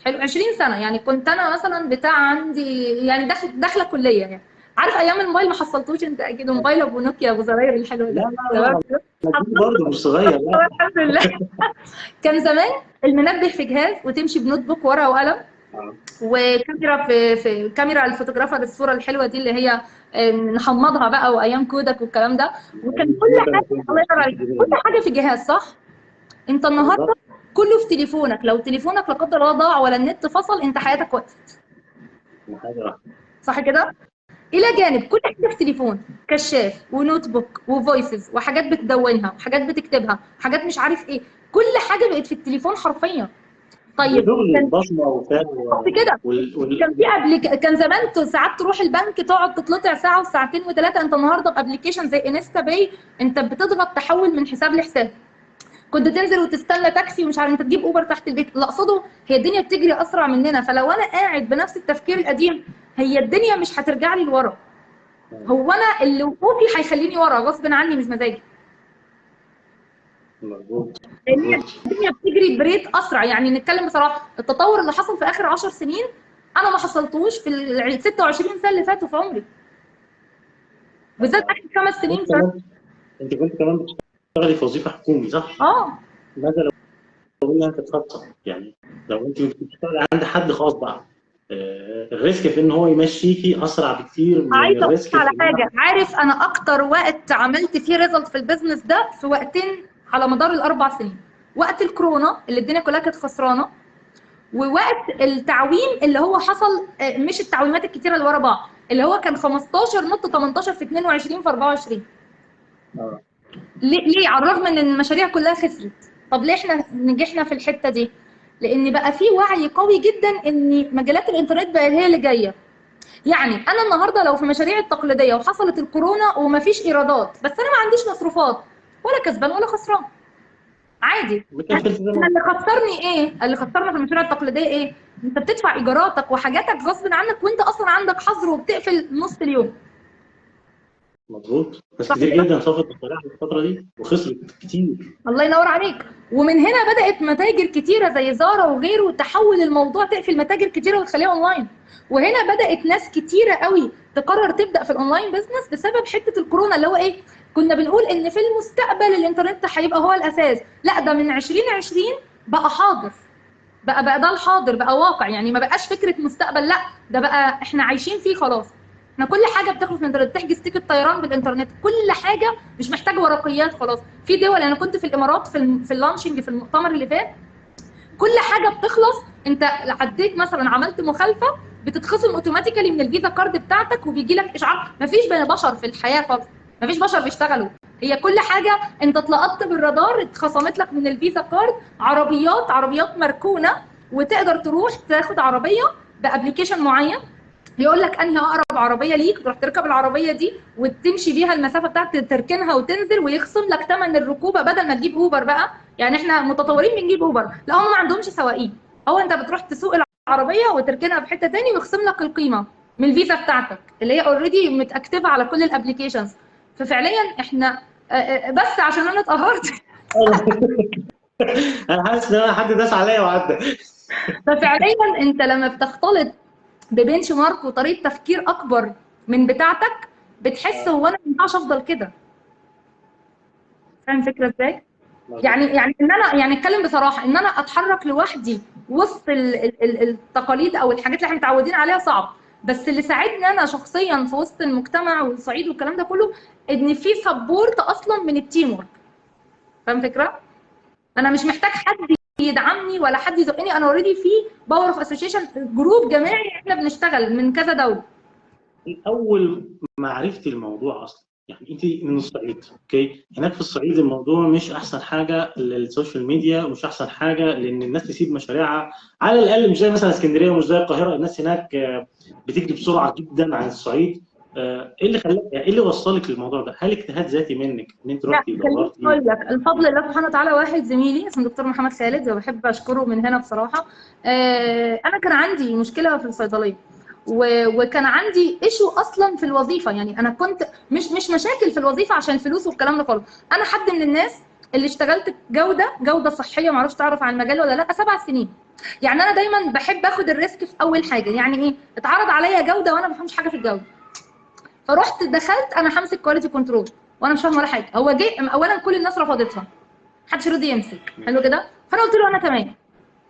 Speaker 2: حلو، 20 سنة يعني كنت انا مثلا بتاع عندي يعني داخله كليه، يعني عارف ايام الموبايل ما حصلتوش انت اكيد، موبايل ابو نوكيا ابو زراير الحلو ده.
Speaker 1: لا لا برضه مش صغير، لا
Speaker 2: الحمد لله. كان زمان المنبه في جهاز، وتمشي ب notebook ورقة وقلم، وكاميرا في كاميرا ال photographer، الصورة الحلوة دي اللي هي نحمضها بقى، وايام كودك والكلام ده، وكان كل حاجة الله ينور عليك، كل حاجة في جهاز، صح؟ انت النهارده كله في تليفونك، لو تليفونك لا قدر الله ضاع ولا النت فصل، انت حياتك وقفت. صح كده؟ الى جانب كل حاجة في تليفون، كشاف و notebook و voices وحاجات بتدونها وحاجات بتكتبها وحاجات مش عارف ايه، كل حاجة بقت في التليفون حرفيا. طيب
Speaker 1: كان بصمة وبتاع
Speaker 2: كده. كان في قبل، كان زمان ساعات تروح البنك تقعد تتلطع ساعة وساعتين وثلاثة، انت النهارده ب application زي InstaPay انت بتضغط تحول من حساب لحساب. كنت تنزل وتستنى تاكسي ومش عارف انت تجيب اوبر تحت البيت. اللي اقصده هي الدنيا بتجري اسرع مننا، فلو انا قاعد بنفس التفكير القديم هي الدنيا مش هترجع لي لورا، هو انا اللي وقوفي هيخليني ورا غصب عني مش مزاجي.
Speaker 1: مظبوط.
Speaker 2: لان الدنيا بتجري ب rate اسرع. يعني نتكلم بصراحة، التطور اللي حصل في اخر 10 سنين انا ما حصلتوش في ال 26 سنة اللي فاتوا في عمري، بالذات اخر 5 سنين.
Speaker 1: انت كنت كمان بتشتغلي في وظيفة حكومي صح؟
Speaker 2: اه.
Speaker 1: ماذا لو قلنا انت خاصة؟ يعني لو انت بتشتغلي عند حد خاص بقى، ال risk في ان هو يمشيكي اسرع بكتير من
Speaker 2: عايزه
Speaker 1: ال risk
Speaker 2: على حاجة. عارف انا اكتر وقت عملت فيه result في ال business ده في وقتين على مدار ال4 سنين، وقت الكورونا اللي الدنيا كلها كانت خسرانة، ووقت التعويم اللي هو حصل، مش التعويمات الكتيرة اللي ورا بعض، اللي هو كان 15 نط 18 في 22 في 24. ليه؟ على الرغم ان المشاريع كلها خسرت. طب ليه احنا نجحنا في الحتة دي؟ لان بقى في وعي قوي جدا ان مجالات الانترنت بقى هي اللي جاية. يعني انا النهارده لو في مشاريع التقليدية وحصلت الكورونا ومفيش ايرادات، بس انا ما عنديش مصروفات، ولا كسبان ولا خسران، عادي. انا اللي خسرني ايه؟ اللي خسرنا في المشاريع التقليدية ايه؟ انت بتدفع ايجاراتك وحاجاتك غصب عنك، وانت اصلا عندك حظر وبتقفل نص اليوم.
Speaker 1: مظبوط. بس كتير جدا صافت الصراحة في الفترة دي وخسرت كتير.
Speaker 2: الله ينور عليك. ومن هنا بدات متاجر كتيرة زي زارا وغيره تحول الموضوع، تقفل متاجر كتيرة وتخليها اونلاين. وهنا بدات ناس كتيرة قوي تقرر تبدا في ال online business بسبب حتة الكورونا، اللي هو ايه؟ كنا بنقول ان في المستقبل الانترنت هيبقى هو الاساس، لا ده من 2020 بقى حاضر، بقى ده الحاضر، بقى واقع. يعني ما بقاش فكرة مستقبل، لا ده بقى احنا عايشين فيه خلاص. احنا كل حاجة بتخلص من الانترنت، تحجز ticket طيران بالانترنت، كل حاجة مش محتاجه ورقيات خلاص. في دول، انا كنت في الامارات في ال launching في المؤتمر اللي فات، كل حاجة بتخلص، انت عديت مثلا عملت مخالفة بتتخصم automatically من ال Visa card بتاعتك وبيجي لك اشعار. مفيش بشر في الحياة خالص، مفيش بشر بيشتغلوا، هي كل حاجة انت اتلقطت بالرادار اتخصمت لك من ال Visa card. عربيات مركونة، وتقدر تروح تاخد عربية ب application معين يقول لك انهي اقرب عربية ليك، تروح تركب العربية دي وتمشي بيها المسافة بتاعت تركنها وتنزل، ويخصم لك ثمن الركوبه بدل ما تجيب اوبر بقى. يعني احنا متطورين بنجيب اوبر، لا هم ما عندهمش سواقين، هو انت بتروح تسوق العربية وتركنها في حتة ثاني ويخصم لك القيمة من الفيزا بتاعتك اللي هي already متاكتفه على كل ال applications. ففعليا احنا بس عشان انا اتقهرت
Speaker 1: انا حاسس ان انا حد داس عليا وعدى.
Speaker 2: ففعليا انت لما بتختلط ب benchmark وطريقه تفكير اكبر من بتاعتك بتحس هو انا ما ينفعش افضل كده. فاهم الفكرة ازاي؟ يعني ان انا يعني اتكلم بصراحة، ان انا اتحرك لوحدي وسط التقاليد او الحاجات اللي احنا متعودين عليها صعب، بس اللي ساعدني انا شخصيا في وسط المجتمع والصعيد والكلام ده كله ان في support اصلا من ال teamwork. فاهم الفكرة؟ انا مش محتاج حد يدعمني ولا حد يزقني، انا already في power of association، group جماعي احنا بنشتغل من كذا دولة.
Speaker 1: اول ما عرفتي الموضوع اصلا، يعني انت من الصعيد، okay، هناك في الصعيد الموضوع مش احسن حاجة لل social media، ومش احسن حاجة لان الناس تسيب مشاريعها، على الاقل مش زي مثلا اسكندرية ومش زي القاهرة، الناس هناك بتجري بسرعة جدا عن الصعيد. ايه اللي خلاك، ايه اللي وصلك للموضوع ده؟ هل اجتهاد ذاتي منك ان انت رحتي دورتي؟
Speaker 2: اقول لك الفضل لله سبحانه وتعالى. واحد زميلي اسمه دكتور محمد خالد، وبحب اشكره من هنا بصراحة. انا كان عندي مشكلة في الصيدلية، وكان عندي issue اصلا في الوظيفة. يعني انا كنت مش مشاكل في الوظيفة عشان الفلوس والكلام ده كله، انا حد من الناس اللي اشتغلت جوده صحية، معرفش تعرف عن المجال ولا لا، 7 سنين. يعني انا دايما بحب اخد ال risk في اول حاجة. يعني ايه؟ اتعرض عليا جوده وانا ما بفهمش حاجة في الجودة، فرحت دخلت انا همسك quality control وانا مش فاهمه ولا حاجة. هو جه اولا كل الناس رفضتها، محدش رضي يمسك، حلو كده. فانا قلت له انا تمام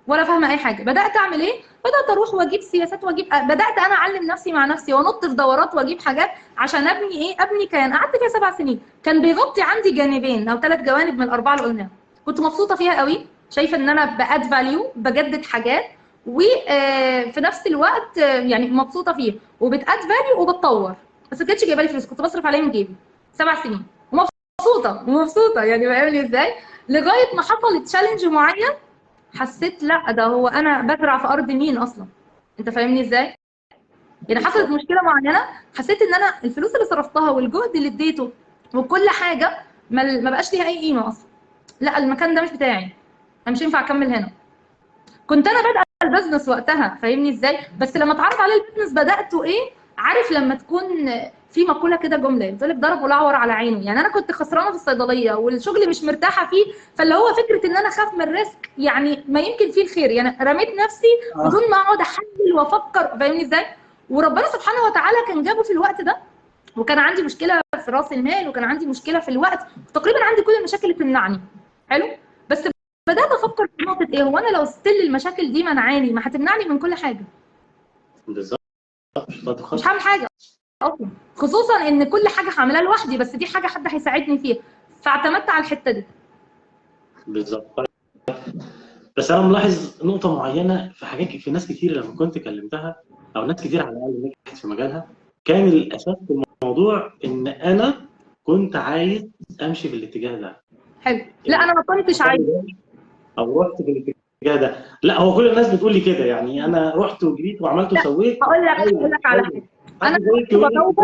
Speaker 2: ولا فاهمه اي حاجة. بدات اعمل ايه؟ بدات اروح واجيب سياسات واجيب، بدات انا اعلم نفسي مع نفسي وانط في دورات واجيب حاجات عشان ابني ايه؟ ابني كيان. قعدت فيها 7 سنين، كان بيغطي عندي جانبين او 3 جوانب من ال4 اللي قلناهم. كنت مبسوطة فيها قوي، شايفه ان انا ب add value، بجدد حاجات، وفي نفس الوقت يعني مبسوطة فيها وبت add value وبتطور. بس ما كانتش جايبه لي فلوس، كنت بصرف عليها من جيبي 7 سنين ومبسوطة ومبسوطة، يعني فاهمني ازاي؟ لغاية ما حصلت challenge معين حسيت لا ده هو انا بزرع في ارض مين اصلا؟ انت فاهمني ازاي؟ يعني حصلت مشكلة معينة، حسيت ان انا الفلوس اللي صرفتها والجهد اللي اديته وكل حاجة ما بقاش ليها اي قيمة اصلا. لا المكان ده مش بتاعي، انا مش ينفع اكمل هنا. كنت انا بادئه ال business وقتها، فاهمني ازاي؟ بس لما اتعرض عليه ال business بداته ايه، عارف لما تكون في مقولة كده جملة بتقول لك ضربه الاعور على عينه، يعني انا كنت خسرانة في الصيدلية والشغل مش مرتاحة فيه، فاللي هو فكرة ان انا اخاف من ال risk، يعني ما يمكن فيه الخير، يعني رميت نفسي بدون ما اقعد احلل وافكر، فاهمني ازاي؟ وربنا سبحانه وتعالى كان جابه في الوقت ده، وكان عندي مشكلة في راس المال، وكان عندي مشكلة في الوقت، تقريبا عندي كل المشاكل اللي تمنعني. حلو، بس بدات افكر في نقطة ايه، هو انا لو still المشاكل دي منعاني ما هتمنعني من كل حاجة.
Speaker 1: بالظبط،
Speaker 2: مش هعمل حاجة اصلا، خصوصا ان كل حاجة هعملها لوحدي، بس دي حاجة حد هيساعدني فيها، فاعتمدت على الحتة دي.
Speaker 1: بالظبط. بس انا ملاحظ نقطة معينة في حاجات، في ناس كتير لما كنت كلمتها، او ناس كتير على الاقل نجحت في مجالها، كان الاساس في الموضوع ان انا كنت عايز امشي في الاتجاه ده.
Speaker 2: حلو. لا انا ما كنتش عايز،
Speaker 1: او رحت في الاتجاه ده. لا هو كل الناس بتقول لي كده، يعني انا رحت وجريت وعملت وسويت.
Speaker 2: هقول لك على حاجة، انا كنت بدور.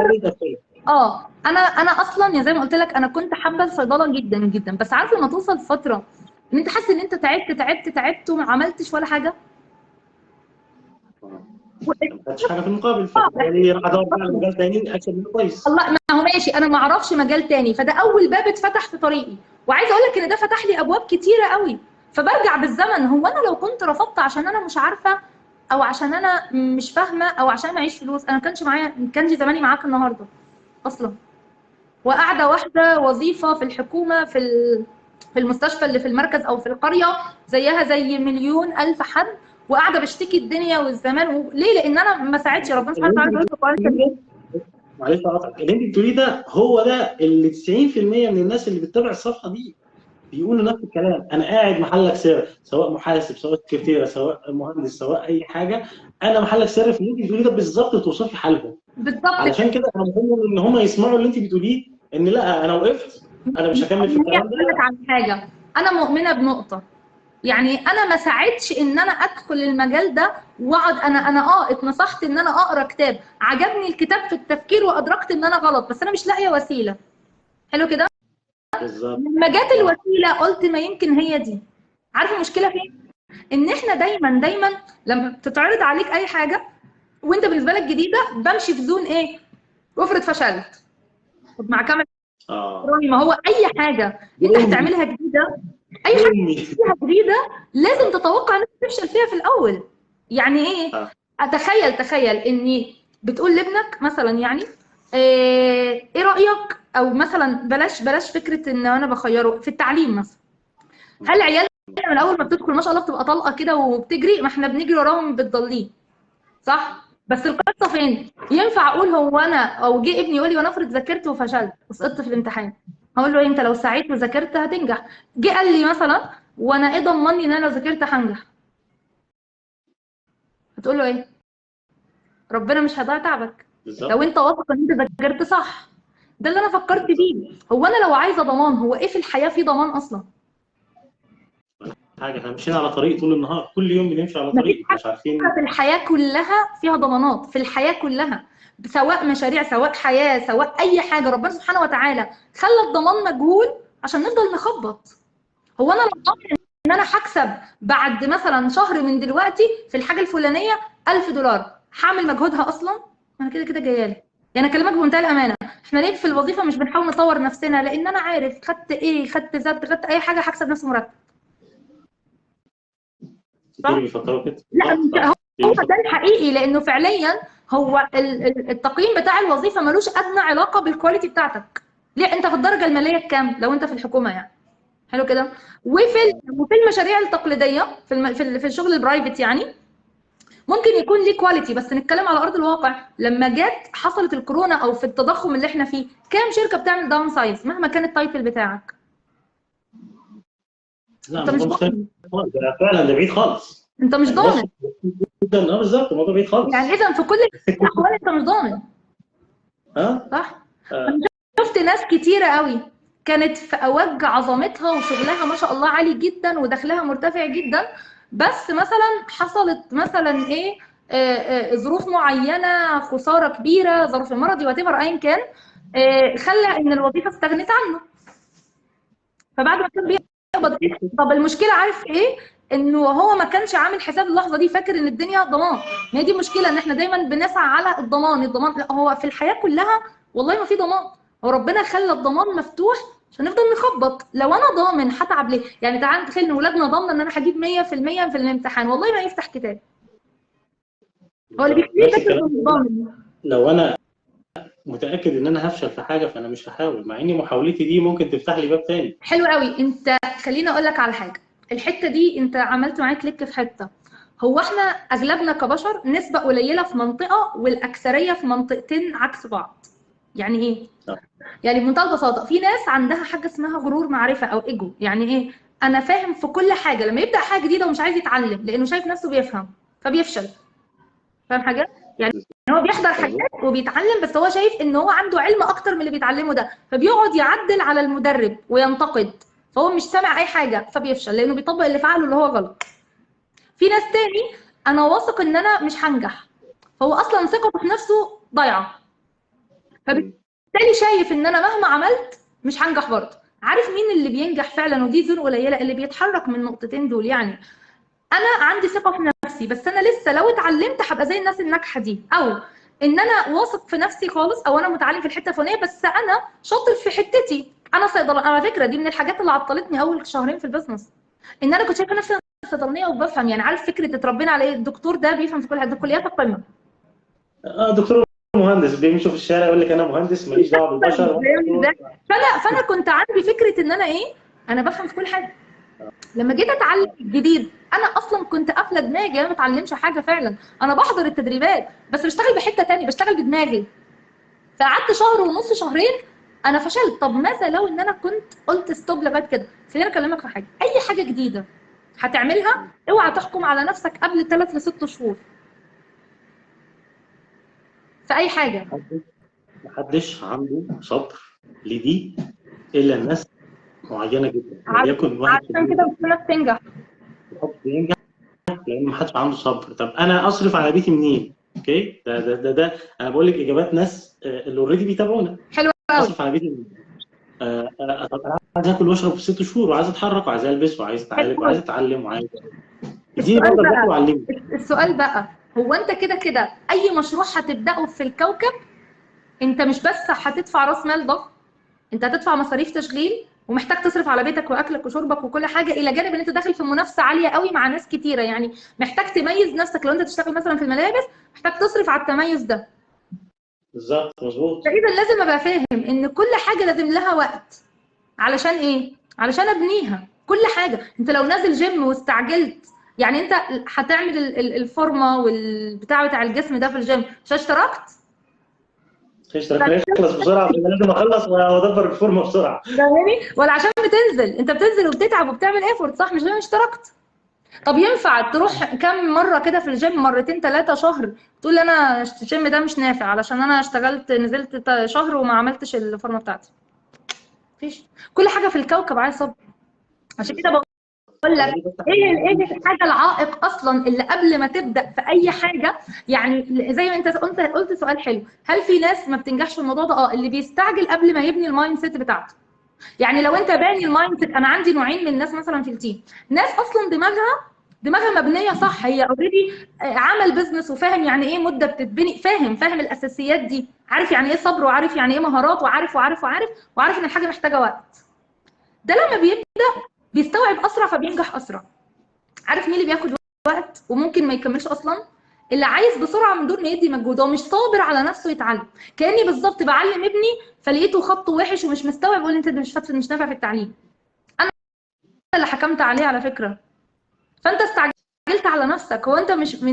Speaker 2: انا اصلا يا زي ما قلت لك انا كنت حابة الصيدله جدا جدا، بس عارف لما توصل فترة ان انت حاسس ان انت تعبت تعبت تعبت وما عملتش ولا حاجة،
Speaker 1: ما خدتش حاجة في المقابل، فبالتالي راح ادور على مجال تاني اكسب منه كويس.
Speaker 2: الله، ما هو ماشي، انا ما اعرفش مجال تاني، فده اول باب اتفتح في طريقي، وعايزه اقول لك ان ده فتح لي ابواب كتيرة قوي. فبرجع بالزمن، هو انا لو كنت رفضت عشان انا مش عارفه، او عشان انا مش فاهمه، او عشان معيش فلوس، انا ما كانش معايا، ما كانش زماني معاك النهارده اصلا. وقاعدة واحدة وظيفة في الحكومة في المستشفى اللي في المركز او في القرية، زيها زي مليون الف حد، وقاعدة بشتكي الدنيا والزمان. ليه؟ لان انا ما ساعدش ربنا سبحانه وتعالى. بيقول في القران الكريم،
Speaker 1: معلش اقطعك، اللي انت بتقوليه ده هو ده اللي 90% من الناس اللي بتتابع الصفحة دي بيقولوا نفس الكلام. انا قاعد محلك سر، سواء محاسب، سواء سكرتيره، سواء مهندس، سواء اي حاجة، انا محلك سر في اللي انت بتقوليه ده بالظبط، توصفي حالهم
Speaker 2: بالظبط.
Speaker 1: علشان كده انا مهم ان هم يسمعوا اللي انت بتقوليه، ان لا انا وقفت، انا مش هكمل في الكلام ده.
Speaker 2: اقول لك عن حاجة، انا مؤمنة بنقطة، يعني انا ما ساعدش ان انا ادخل المجال ده واقعد انا اتنصحت ان انا اقرا كتاب، عجبني الكتاب في التفكير وادركت ان انا غلط، بس انا مش لاقيه وسيلة. حلو كده؟
Speaker 1: بالظبط.
Speaker 2: لما جت الوسيلة قلت ما يمكن هي دي. عارفه المشكلة فين؟ ان احنا دايما دايما لما بتتعرض عليك اي حاجة وانت بالنسبة لك جديدة، بمشي في zone ايه؟ افرض فشلت. طب مع كامل ما هو اي حاجة انت هتعملها جديدة، اي حاجة فيها جديدة لازم تتوقع انك تفشل فيها في الاول. يعني ايه؟ اتخيل اني بتقول لابنك مثلا، يعني ايه رايك، او مثلا بلاش فكرة ان انا بخيره في التعليم مثلا. هل عيالنا من اول ما بتدخل ما شاء الله بتبقى طلقه كده وبتجري؟ ما احنا بنجري وراهم بتضليه، صح؟ بس القصة فين؟ ينفع اقول هو انا، او جه ابني يقول لي وانا افرض ذاكرت وفشلت وسقطت في الامتحان، هقول له انت لو سعيت وذاكرت هتنجح. جه قال لي مثلا وانا ايه ضمني ان انا لو ذاكرت هنجح؟ هتقول له ايه؟ ربنا مش هيضيع تعبك لو انت واثق ان انت ذاكرت صح. ده اللي انا فكرت فيه. هو انا لو عايزه ضمان، هو ايه في الحياة في ضمان اصلا؟
Speaker 1: حاجة احنا ماشيين على طريق طول النهار، كل يوم بنمشي على طريق مش عارفين.
Speaker 2: في الحياة كلها فيها ضمانات، في الحياة كلها، سواء مشاريع، سواء حياة، سواء اي حاجة، ربنا سبحانه وتعالى خلى الضمان مجهول عشان نفضل نخبط. هو انا لو ضامن ان انا هكسب بعد مثلا شهر من دلوقتي في الحاجة الفلانية $1000، هعمل مجهودها اصلا؟ انا كده كده جاية لي. يعني اكلمك بمنتهى الامانة، احنا ليه في الوظيفة مش بنحاول نطور نفسنا؟ لان انا عارف خدت ايه، خدت زاد، خدت اي حاجة، هكسب نفس مرتب.
Speaker 1: كتير بيفكروا كده.
Speaker 2: لا هو ده الحقيقي، لانه فعليا هو التقييم بتاع الوظيفة ملوش ادنى علاقة بال quality بتاعتك. ليه انت في الدرجة المالية الكام لو انت في الحكومة يعني؟ حلو كده. وفي المشاريع التقليدية في الشغل ال private يعني ممكن يكون ليه quality، بس نتكلم على ارض الواقع. لما جت حصلت الكورونا او في التضخم اللي احنا فيه، كام شركة بتعمل downsize مهما كان ال title بتاعك؟
Speaker 1: لا انت مش ضامن فعلا، ده بعيد خالص.
Speaker 2: انت مش ضامن
Speaker 1: جدا. بالظبط، الموضوع بعيد خالص.
Speaker 2: يعني اذا في كل الاحوال انت مش ضامن. صح؟ شفت ناس كتيرة قوي كانت في اوج عظمتها وشغلها ما شاء الله عالي جدا ودخلها مرتفع جدا، بس مثلا حصلت مثلا ايه ظروف معينة، خسارة كبيرة، ظرف مرضي whatever ايا كان، خلى ان الوظيفة استغنت عنه. فبعد ما كان هيقبض إيه؟ طب المشكلة عارف ايه؟ انه هو ما كانش عامل حساب اللحظة دي، فاكر ان الدنيا ضمان. ما هي دي مشكلة، ان احنا دايما بنسعى على الضمان الضمان. لا، هو في الحياة كلها والله ما في ضمان. هو ربنا خلى الضمان مفتوح عشان نفضل نخبط. لو انا ضامن هتعب ليه؟ يعني تعال نتخيل ان ولادنا ضامنه ان انا هجيب 100% في الامتحان، والله ما يفتح كتاب. هو اللي بيخليه
Speaker 1: نفس
Speaker 2: فاكر
Speaker 1: الكلام.
Speaker 2: انه ضامن.
Speaker 1: لو انا متاكد ان انا هفشل في حاجة فانا مش هحاول، مع ان محاولتي دي ممكن تفتح لي باب تاني.
Speaker 2: حلو قوي. انت خليني اقول لك على حاجة، الحتة دي انت عملت معايا click في حتة. هو احنا اغلبنا كبشر نسبه قليله في منطقة والاكثريه في منطقتين عكس بعض. يعني ايه؟ يعني بمنتهى البساطة في ناس عندها حاجة اسمها غرور معرفة او ايجو. يعني ايه؟ انا فاهم في كل حاجة، لما يبدا حاجة جديدة ومش عايز يتعلم لانه شايف نفسه بيفهم فبيفشل. فاهم حاجة؟ يعني هو بيحضر حاجات وبيتعلم، بس هو شايف ان هو عنده علم اكتر من اللي بيتعلمه ده، فبيقعد يعدل على المدرب وينتقد، فهو مش سامع اي حاجة فبيفشل لانه بيطبق اللي في عقله اللي هو غلط. في ناس تاني انا واثق ان انا مش هنجح، فهو اصلا ثقته في نفسه ضايعة، فبالتالي شايف ان انا مهما عملت مش هنجح برضه. عارف مين اللي بينجح فعلا؟ ودي zone قليله، اللي بيتحرك من النقطتين دول. يعني انا عندي ثقة في نفسي، بس انا لسه لو اتعلمت هبقى زي الناس الناجحة دي، او ان انا واثق في نفسي خالص، او انا متعلم في الحتة الفلانية بس انا شاطر في حتتي. انا صيدلة على فكرة، دي من الحاجات اللي عطلتني اول شهرين في ال business، ان انا كنت شايفه نفسي صيدلانيه وبفهم. يعني عارف فكرة اتربينا على ايه؟ الدكتور ده بيفهم في كل حاجة، كليات القمه.
Speaker 1: دكتور مهندس بيمشوا في الشارع يقول لك انا مهندس ماليش دعوه بالبشر.
Speaker 2: فانا كنت عندي فكرة ان انا ايه، انا بفهم في كل حاجة. لما جيت اتعلم الجديد انا اصلا كنت قافله دماغي، انا ما بتعلمش حاجة فعلا، انا بحضر التدريبات بس بشتغل بحته ثانية، بشتغل بدماغي. فقعدت شهر ونص شهرين انا فشلت. طب ماذا لو ان انا كنت قلت stop لغاية كده؟ خليني اكلمك في حاجة، اي حاجة جديدة هتعملها اوعى تحكم على نفسك قبل 3 ل 6 شهور في اي حاجة.
Speaker 1: محدش عنده صبر لدي الا الناس معينة جدا، وليكن واحد
Speaker 2: عشان كده مش الناس تنجح.
Speaker 1: ينجح لان محدش عنده صبر. طب انا اصرف على بيتي منين؟ okay، ده ده ده, ده انا بقول لك اجابات ناس اللي already بيتابعونا.
Speaker 2: حلو قوي.
Speaker 1: اصرف على بيتي منين؟ طب انا عايز اكل واشرب في 6 شهور، وعايز اتحرك، وعايز البس، وعايز اتعالج، وعايز اتعلم، وعايز اديني برضه وعلمني.
Speaker 2: السؤال بقى هو انت كده كده اي مشروع هتبداه في الكوكب انت مش بس هتدفع راس مال ضخم، انت هتدفع مصاريف تشغيل، ومحتاج تصرف على بيتك واكلك وشربك وكل حاجة، الى جانب ان انت داخل في منافسه عالية قوي مع ناس كتيرة. يعني محتاج تميز نفسك. لو انت تشتغل مثلا في الملابس محتاج تصرف على التميز ده.
Speaker 1: بالظبط، مظبوط.
Speaker 2: فاذا لازم ابقى فاهم ان كل حاجة لازم لها وقت. علشان ايه؟ علشان ابنيها كل حاجة. انت لو نازل جيم واستعجلت، يعني انت هتعمل الفورمة والبتاع بتاع الجسم ده في الجيم، مش اشتركت؟
Speaker 1: اشتركت يخلص بسرعة، لازم اخلص وادبر الفورمة بسرعة.
Speaker 2: فاهمني؟ ولا عشان بتنزل، انت بتنزل وبتتعب وبتعمل effort، صح؟ مش عشان اشتركت. طب ينفع تروح كم مرة كده في الجيم، مرتين 3 شهر، تقول انا الجيم ده مش نافع علشان انا اشتغلت نزلت شهر وما عملتش الفورمة بتاعتي؟ مفيش. كل حاجة في الكوكب عايز صبر. عشان كده بقول لك ايه الحاجة العائق اصلا اللي قبل ما تبدا في اي حاجة. يعني زي ما انت قلت سؤال حلو، هل في ناس ما بتنجحش في الموضوع ده؟ اللي بيستعجل قبل ما يبني ال mindset بتاعته. يعني لو انت باني ال mindset، انا عندي نوعين من الناس مثلا في ال team، ناس اصلا دماغها مبنية صح، هي already عمل business وفاهم يعني ايه مده بتتبني، فاهم الاساسيات دي، عارف يعني ايه صبر، وعارف يعني ايه مهارات، وعارف وعارف وعارف وعارف ان الحاجة محتاجه وقت. ده لما بيبدا بيستوعب اسرع فبينجح اسرع. عارف مين اللي بياخد وقت وممكن ما يكملش اصلا؟ اللي عايز بسرعة من دون ما يدي مجهود، هو مش صابر على نفسه يتعلم. كاني بالظبط بعلم ابني فلقيته خطه وحش ومش مستوعب، اقول انت مش نافع في التعليم. انا اللي حكمت عليه على فكرة. فانت استعجلت على نفسك، هو انت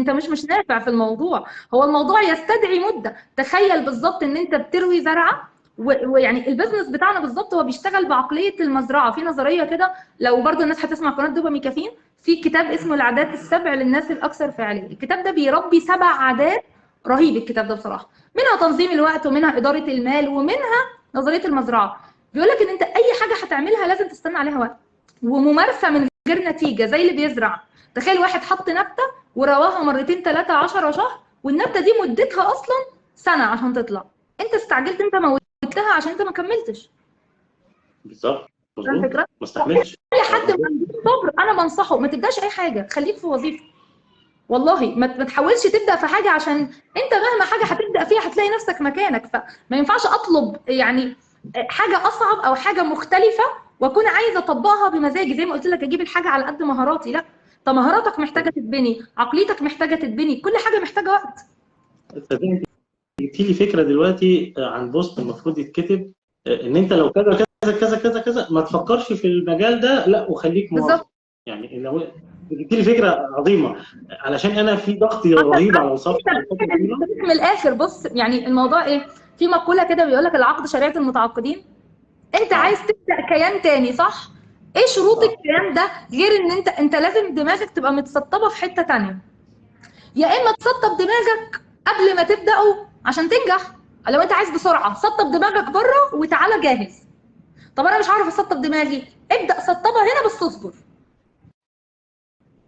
Speaker 2: مش نافع في الموضوع. هو الموضوع يستدعي مده. تخيل بالظبط ان انت بتروي زرعه، ويعني ال business بتاعنا بالظبط هو بيشتغل بعقلية المزرعة. في نظرية كده، لو برضو الناس هتسمع قناة دوبامي كافين، في كتاب اسمه العادات السبع للناس الاكثر فاعلية. الكتاب ده بيربي 7 عادات، رهيب الكتاب ده بصراحة، منها تنظيم الوقت، ومنها ادارة المال، ومنها نظرية المزرعة. بيقول لك ان انت اي حاجة هتعملها لازم تستنى عليها وقت وممارسة من غير نتيجة، زي اللي بيزرع. تخيل واحد حط نبته ورواها مرتين 3 10 شهر، والنبته دي مدتها اصلا سنة عشان تطلع. انت استعجلت، انت موتها عشان انت ما كملتش.
Speaker 1: بالظبط، مظبوط، ما استحملتش.
Speaker 2: كل حد ما عندوش صبر انا بنصحه ما تبداش اي حاجة، خليك في وظيفة. والله ما تحاولش تبدا في حاجة، عشان انت مهما حاجة هتبدا فيها هتلاقي نفسك مكانك. فما ينفعش اطلب يعني حاجة اصعب او حاجة مختلفة واكون عايزه اطبقها بمزاجي، زي ما قلت لك اجيب الحاجة على قد مهاراتي. لا، طب مهاراتك محتاجه تتبني، عقليتك محتاجه تتبني، كل حاجة محتاجه وقت.
Speaker 1: جبتي لي فكرة دلوقتي عن post المفروض يتكتب، ان انت لو كذا كذا كذا كذا كذا ما تفكرش في المجال ده، لا وخليك موظف. يعني لو جبت لي فكرة عظيمة، علشان انا في ضغط رهيب على الصف
Speaker 2: من الاخر. بص يعني الموضوع ايه، في مقولة كده بيقول لك العقد شريعة المتعاقدين. انت عايز تبدا كيان تاني، صح؟ ايه شروط الكيان ده غير ان انت لازم دماغك تبقى متسطبه في حتة تانية. يا اما تسطب دماغك قبل ما تبداه عشان تنجح، لو انت عايز بسرعة سطب دماغك بره وتعالى جاهز. طب انا مش عارف اسطب دماغي، ابدا سطبها هنا بس اصبر.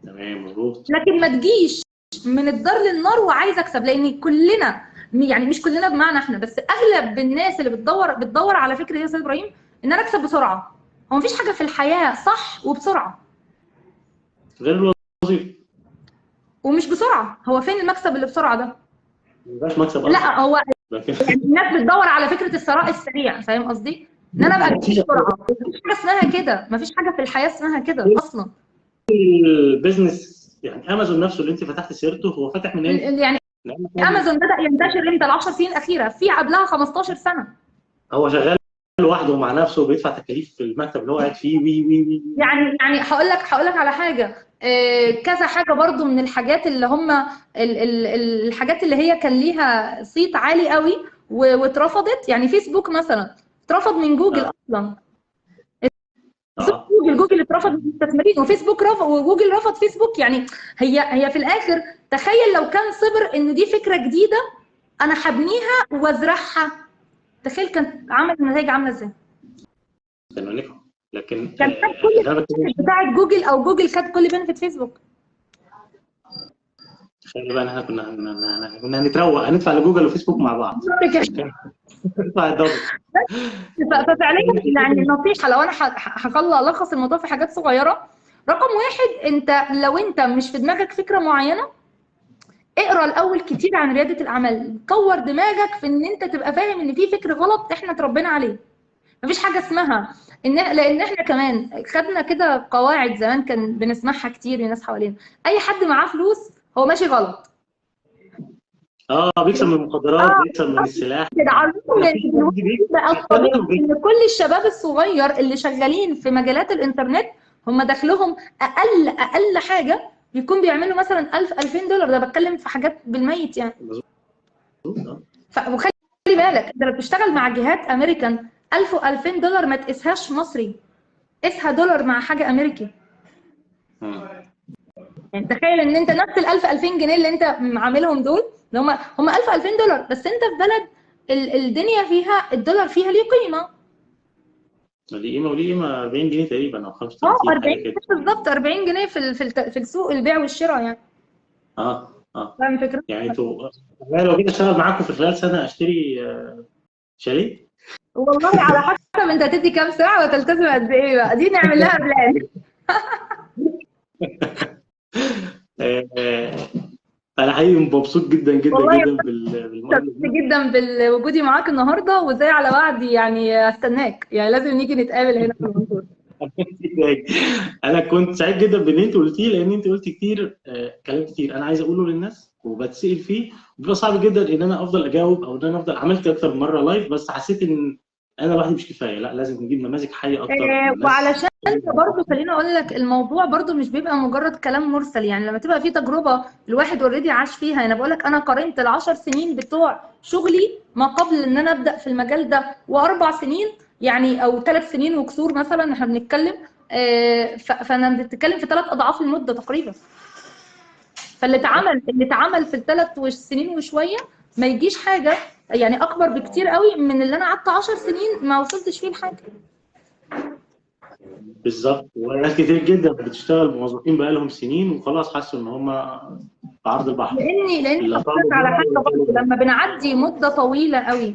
Speaker 1: تمام، مظبوط.
Speaker 2: لكن ما تجيش من الدار للنار وعايز اكسب، لان كلنا يعني مش كلنا بمعنى احنا، بس اغلب الناس اللي بتدور على فكرة يا استاذ ابراهيم ان انا اكسب بسرعة. هو مفيش حاجة في الحياة صح وبسرعة
Speaker 1: غير الوظيفة،
Speaker 2: ومش بسرعة. هو فين المكسب اللي بسرعة ده؟
Speaker 1: مش مكسب.
Speaker 2: لا هو يعني الناس بتدور على فكرة الثراء السريع، فاهم قصدي؟ ان انا ابقى بسرعة. مفيش حاجة اسمها كده، مفيش حاجة في الحياة اسمها كده اصلا.
Speaker 1: ال business يعني امازون نفسه اللي انت فتحت سيرته هو فاتح من امتى؟
Speaker 2: يعني امازون بدا ينتشر امتى؟ ال 10 سنين الاخيرة، في قبلها 15 سنة.
Speaker 1: هو شغال لوحده مع نفسه وبيدفع تكاليف في المكتب اللي هو قاعد فيه وي وي وي.
Speaker 2: يعني هقول لك على حاجة، كذا حاجة برضو من الحاجات اللي هم الحاجات اللي هي كان ليها صيت عالي قوي واترفضت. يعني فيسبوك مثلا اترفض من جوجل اصلا. جوجل اترفض من المستثمرين، وفيسبوك رفض، وجوجل رفض فيسبوك. يعني هي في الاخر تخيل لو كان صبر ان دي فكرة جديدة انا هبنيها وازرعها، تخيل كان عمل النتائج عامله ازاي؟
Speaker 1: لكن
Speaker 2: كان خد كل بتاعه جوجل، او جوجل خد كل benefit فيسبوك.
Speaker 1: تخيل بقى ان احنا كنا هنتروق، هندفع لجوجل وفيسبوك مع بعض. ندفع ال double.
Speaker 2: ففعليا يعني النصيحة لو انا هخلص الموضوع في حاجات صغيرة، رقم واحد، انت لو انت مش في دماغك فكرة معينة، اقرا الاول كتير عن رياده الاعمال، طور دماغك في ان انت تبقى فاهم ان في فكر غلط احنا اتربينا عليه. مفيش حاجة اسمها ان، لان احنا كمان خدنا كده قواعد زمان كان بنسمعها كتير من الناس حوالينا، اي حد معاه فلوس هو ماشي غلط.
Speaker 1: بيكسب من المخدرات، بيكسب من السلاح
Speaker 2: كده. بقى الطبيعي ان كل الشباب الصغير اللي شغالين في مجالات الانترنت هم دخلهم اقل حاجة بيكون بيعملوا مثلا 1000 2000 دولار، ده بتكلم في حاجات بالميت يعني. وخلي بالك انت لو بتشتغل مع جهات امريكان 1000 و2000 دولار ما تقيسهاش مصري، قيسها دولار مع حاجة امريكي. يعني تخيل ان انت نفس ال 1000 2000 جنيه اللي انت عاملهم دول، اللي هم 1000 2000 دولار، بس انت في بلد الدنيا فيها الدولار فيها ليه قيمة.
Speaker 1: ليه قيمة، وليه قيمة 40 جنيه تقريبا او 35
Speaker 2: 40 بالظبط، 40 جنيه في في السوق البيع والشراء يعني. فاهم الفكرة؟
Speaker 1: يعني انتوا لو جيت اشتغل معاكم في خلال سنة اشتري شاليه؟
Speaker 2: والله على حسب انت هتدي كام ساعة وتلتزم قد ايه بقى، دي نعمل لها plan.
Speaker 1: انا حقيقي مبسوط جدا جدا جدا بالمقابلة
Speaker 2: جدا بوجودي معاك النهارده، وزي على وعدي يعني استناك، يعني لازم نيجي نتقابل هنا في المنصورة.
Speaker 1: انا كنت سعيد جدا باللي انت قلتيه، لان انت قلتي كتير كلام كتير انا عايز اقوله للناس وبتسال فيه، وبيبقى صعب جدا ان انا افضل اجاوب او ان انا افضل. عملت اكتر من مرة live، بس حسيت ان انا لوحدي مش كفاية، لا لازم نجيب نماذج حيه اكتر.
Speaker 2: وعلشان برضه خليني اقول لك الموضوع برضه مش بيبقى مجرد كلام مرسل، يعني لما تبقى في تجربه الواحد already عاش فيها. انا بقول لك انا قارنت ال10 سنين بتوع شغلي ما قبل ان انا ابدا في المجال ده، و4 سنين يعني او 3 سنين وكسور مثلا احنا بنتكلم، فانا بنتكلم في 3 اضعاف المدة تقريبا. فاللي اتعمل اللي اتعمل في ال3 سنين وشوية ما يجيش حاجة يعني اكبر بكتير قوي من اللي انا قعدت 10 سنين ما وصلتش فيه لحاجة.
Speaker 1: بالظبط، وناس كتير جدا بتشتغل موظفين بقالهم سنين وخلاص حسوا ان هم في عرض البحر.
Speaker 2: لان على حاجة برضه لما بنعدي مده طويلة قوي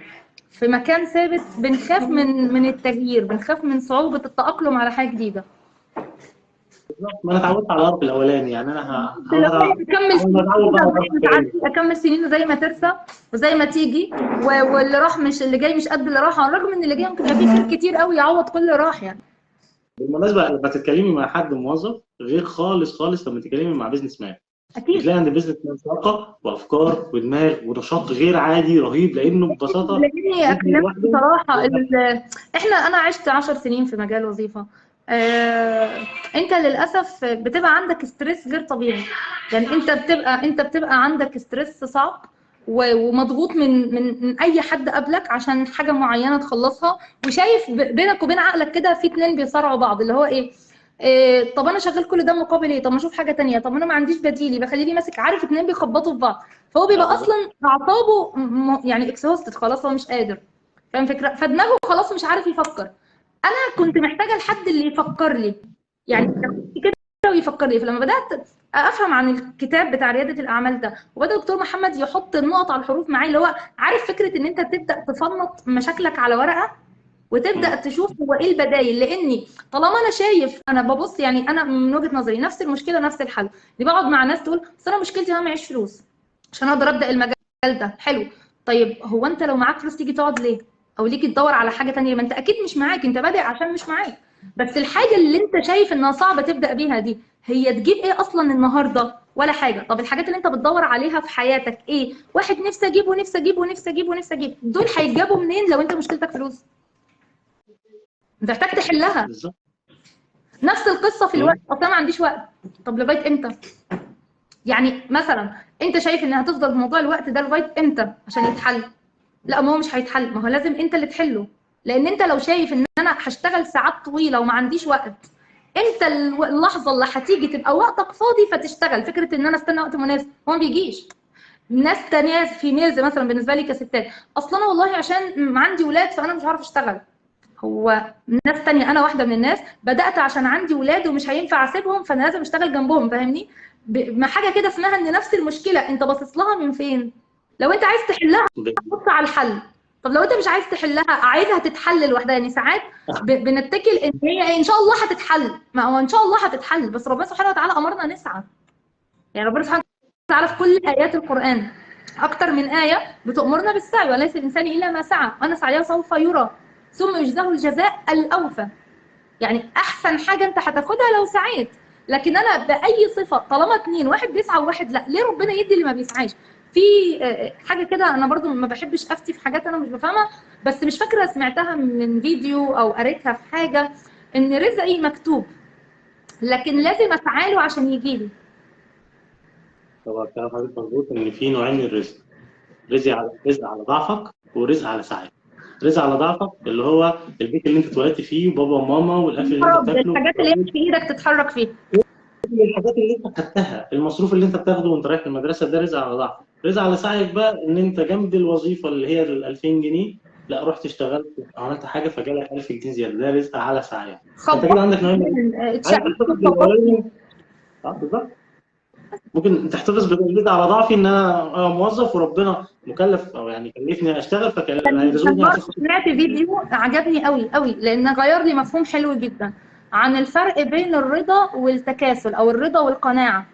Speaker 2: في مكان ثابت بنخاف من التغيير، بنخاف من صعوبة التاقلم على حاجة جديدة.
Speaker 1: بالظبط، ما انا اتعودت على القرف الاولاني، يعني انا
Speaker 2: اللي هو اكمل
Speaker 1: هحاول اتعود بقى على
Speaker 2: سنين
Speaker 1: القرف
Speaker 2: زي ما
Speaker 1: التاني.
Speaker 2: تعدي، اكمل سنين زي ما ترسى وزي ما تيجي، واللي راح مش اللي جاي مش قد اللي راح، على الرغم ان اللي جاي ممكن يبقى فيه خير كتير قوي يعوض كل اللي راح يعني.
Speaker 1: بالمناسبة لما تتكلمي مع حد موظف غير خالص خالص لما تتكلمي مع business man.
Speaker 2: اكيد
Speaker 1: بتلاقي عند ال business man طاقة وافكار ودماغ ونشاط غير عادي رهيب، لانه ببساطة
Speaker 2: لاني
Speaker 1: ذهنه
Speaker 2: اكلمك
Speaker 1: لوحده
Speaker 2: بصراحة، انا عشت 10 سنين في مجال وظيفة. انت للاسف بتبقى عندك stress غير طبيعي، يعني انت بتبقى عندك stress صعب ومضغوط من من من اي حد قبلك عشان حاجة معينة تخلصها، وشايف بينك وبين عقلك كده في اتنين بيصارعوا بعض، اللي هو ايه، طب انا شغال كل ده مقابل ايه؟ طب ما اشوف حاجة تانية، طب انا ما عنديش بديل، يبقى خليني ماسك، عارف، اتنين بيخبطوا في بعض، فهو بيبقى
Speaker 1: بالظبط.
Speaker 2: اصلا اعصابه يعني exhausted خلاص، هو مش قادر، فاهم فكرة؟ فدماغه خلاص مش عارف يفكر. انا كنت محتاجه الحد اللي يفكر لي، يعني كده ويفكر لي. فلما بدات افهم عن الكتاب بتاع رياده الاعمال ده، وبدا دكتور محمد يحط النقط على الحروف معايا، اللي هو عارف فكرة ان انت تبدا تفنط مشاكلك على ورقة وتبدا تشوف هو ايه البدايل. لاني طالما انا شايف، انا ببص، يعني انا من وجهه نظري نفس المشكلة نفس الحل. اللي بقعد مع ناس تقول اصل انا مشكلتي انا معيش فلوس عشان اقدر ابدا المجال ده. حلو، طيب هو انت لو معاك فلوس تيجي تقعد ليه؟ او ليك تدور على حاجة تانية؟ ما انت اكيد مش معاك، انت بادئ عشان مش معاك. بس الحاجة اللي انت شايف انها صعبة تبدا بيها دي هي تجيب ايه اصلا النهارده؟ ولا حاجة. طب الحاجات اللي انت بتدور عليها في حياتك ايه؟ واحد نفسي اجيب ونفسي اجيب ونفسي اجيب ونفسي اجيب، دول هيتجابوا منين لو انت مشكلتك فلوس؟ انت محتاج تحلها.
Speaker 1: بالظبط.
Speaker 2: نفس القصة في الوقت، اصلا ما عنديش وقت، طب لغاية امتى؟ يعني مثلا انت شايف ان هتفضل موضوع الوقت ده لغاية امتى عشان يتحل؟ لا، ما هو مش هيتحل، ما هو لازم انت اللي تحله. لان انت لو شايف ان انا هشتغل ساعات طويلة وما عنديش وقت، امتى اللحظة اللي هتيجي تبقى وقتك فاضي فتشتغل؟ فكرة ان انا استنى وقت مناسب هو ما بيجيش. ناس تانية في ميز مثلا بالنسبة لي كستات، اصلا انا والله عشان عندي ولاد فانا مش عارف اشتغل. هو ناس تانية، انا واحدة من الناس بدات عشان عندي ولاد ومش هينفع اسيبهم، فانا لازم اشتغل جنبهم، فاهمني؟ ما حاجة كده اسمها ان نفس المشكلة انت باصص لها من فين. لو انت عايز تحلها بص على الحل، طب لو انت مش عايز تحلها عايزها تتحل لوحدها. يعني ساعات بنتكل ان هي ان شاء الله هتتحل، ما هو ان شاء الله هتتحل، بس ربنا سبحانه وتعالى امرنا نسعى. يعني ربنا سبحانه وتعالى في كل ايات القران اكتر من ايه بتامرنا بالسعي، وليس الانسان الا ما سعى، وانا سعيه سوف يرى ثم يجزاه الجزاء الاوفى. يعني احسن حاجة انت هتاخدها لو سعيت. لكن انا باي صفة طالما اتنين، واحد بيسعى وواحد لا، ليه ربنا يدي اللي ما بيسعاش؟ في حاجة كده انا برضو ما بحبش افتي في حاجات انا مش بفهمها، بس مش فاكره سمعتها من فيديو او قريتها في حاجة، ان رزقي مكتوب لكن لازم اسعى له عشان يجي لي.
Speaker 1: طبعا كلام حضرتك مظبوط، ان في نوعين من الرزق، رزق على ضعفك ورزق على سعيك. رزق على ضعفك اللي هو البيت اللي انت اتولدت فيه وبابا وماما والاكل اللي انت بتاكله،
Speaker 2: الحاجات اللي في ايدك تتحرك فيها،
Speaker 1: الحاجات اللي انت خدتها، المصروف اللي انت بتاخده وانت رايح المدرسة، ده رزق على ضعفك. رزق على سعيك بقى ان انت جنب الوظيفة اللي هي ال 2000 جنيه، لا رحت اشتغلت عملت حاجة فجالك 1000 جنيه زيادة، ده رزق على سعيك. انت كده عندك نوعين. بالظبط. ممكن تحتفظ بالرزق على ضعفي ان انا موظف وربنا مكلف او يعني كلفني اشتغل فهيرزقني.
Speaker 2: سمعت فيديو عجبني قوي قوي لان غير لي مفهوم حلو جدا عن الفرق بين الرضا والتكاسل او الرضا والقناعة.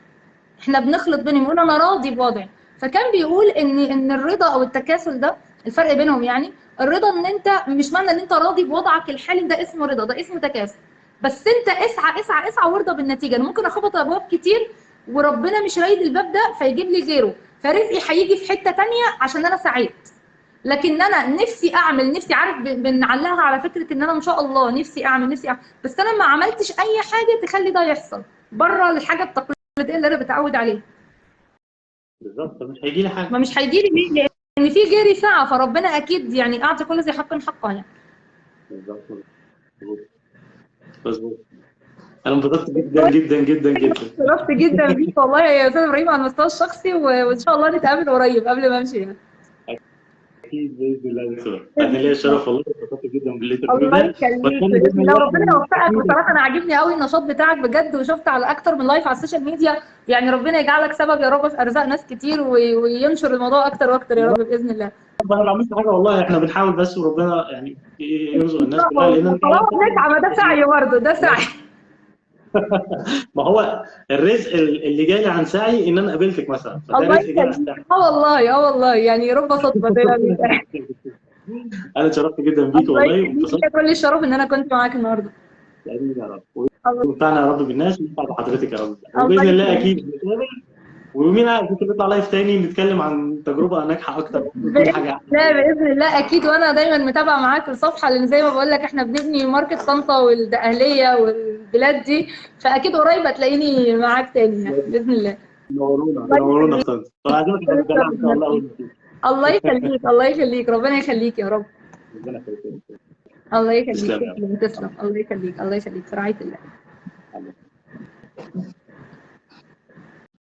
Speaker 2: احنا بنخلط بينهم، يقول انا راضي بوضعي، فكان بيقول ان الرضا او التكاسل ده الفرق بينهم، يعني الرضا ان انت مش معنى ان انت راضي بوضعك الحالي ده اسمه رضا، ده اسمه تكاسل. بس انت اسعى اسعى اسعى وارضى بالنتيجة. انا ممكن اخبط ابواب كتير وربنا مش رايد الباب ده فيجيب لي غيره، فرزقي هيجي في حتة تانية عشان انا سعيت. لكن انا نفسي اعمل، نفسي، عارف بنعلقها على فكرة ان انا ان شاء الله نفسي اعمل نفسي اعمل، بس انا ما عملتش اي حاجة تخلي ده يحصل بره الحاجة التقليدية اللي انا بتعود عليها.
Speaker 1: بالظبط، مش هيجي لي حاجة.
Speaker 2: ما مش هيجي لي ليه؟ لان في غيري سعى، فربنا اكيد يعني اعطي كل ذي حق حقه يعني.
Speaker 1: بالظبط مظبوط. انا انبسطت جدا جدا جدا جدا.
Speaker 2: اتشرفت جدا بيك والله يا استاذ ابراهيم على المستوى الشخصي، وان شاء الله نتقابل قريب قبل ما امشي يعني.
Speaker 1: اكيد باذن الله يا دكتور. انا ليا الشرف والله، اتبسطت جدا بال interview
Speaker 2: الله
Speaker 1: ده.
Speaker 2: يخليك باذن الله، ربنا يوفقك. بصراحة انا عاجبني قوي النشاط بتاعك بجد، وشفت على اكتر من live على ال social media، يعني ربنا يجعلك سبب يا رب في ارزاق ناس كتير وينشر الموضوع اكتر واكتر يا رب باذن الله.
Speaker 1: انا ما بعملش حاجة والله، احنا بنحاول بس، وربنا يعني يرزق الناس كلها، لان
Speaker 2: خلاص نسعى، ما ده سعي برضه، ده سعي.
Speaker 1: ما هو الرزق اللي جالي عن سعي ان انا قابلتك مثلا، فده
Speaker 2: الله
Speaker 1: رزق جالي عن
Speaker 2: يخليك.
Speaker 1: سعي.
Speaker 2: اه والله، اه والله، يعني رب صدفة زي ما بيتقال.
Speaker 1: انا اتشرفت جدا بيك
Speaker 2: الله
Speaker 1: والله،
Speaker 2: يخليك،
Speaker 1: وانبسطت.
Speaker 2: كل الشرف ان انا كنت معاك النهارده.
Speaker 1: امين يا رب،
Speaker 2: الله
Speaker 1: وينفعنا يا رب بالناس وينفع بحضرتك يا رب،
Speaker 2: الله
Speaker 1: وباذن الله
Speaker 2: يخليك.
Speaker 1: اكيد نتقابل، ومين عارف ممكن نطلع live تاني نتكلم عن تجربه ناجحة اكتر، ممكن
Speaker 2: باذن
Speaker 1: حاجة احسن.
Speaker 2: الله، باذن الله اكيد. وانا دايما متابعه معاك الصفحة، لان زي ما بقول لك احنا بنبني market طنطا والدقهليه والبلاد دي، فاكيد قريب هتلاقيني معاك تاني يعني باذن الله.
Speaker 1: نورونا
Speaker 2: الله
Speaker 1: نورونا في
Speaker 2: يخليك،
Speaker 1: طنطا، فعايزينك
Speaker 2: كل
Speaker 1: على الدلع
Speaker 2: الشرف
Speaker 1: ان شاء الله اول
Speaker 2: ميرسي.
Speaker 1: ما تيجي.
Speaker 2: الله يخليك، الله يخليك، ربنا يخليك يا رب.
Speaker 1: ربنا يخليك.
Speaker 2: الله يخليك،
Speaker 1: تسلم يا
Speaker 2: تسلم تسلم، الله يخليك، الله يخليك، في رعاية الله.
Speaker 1: رب.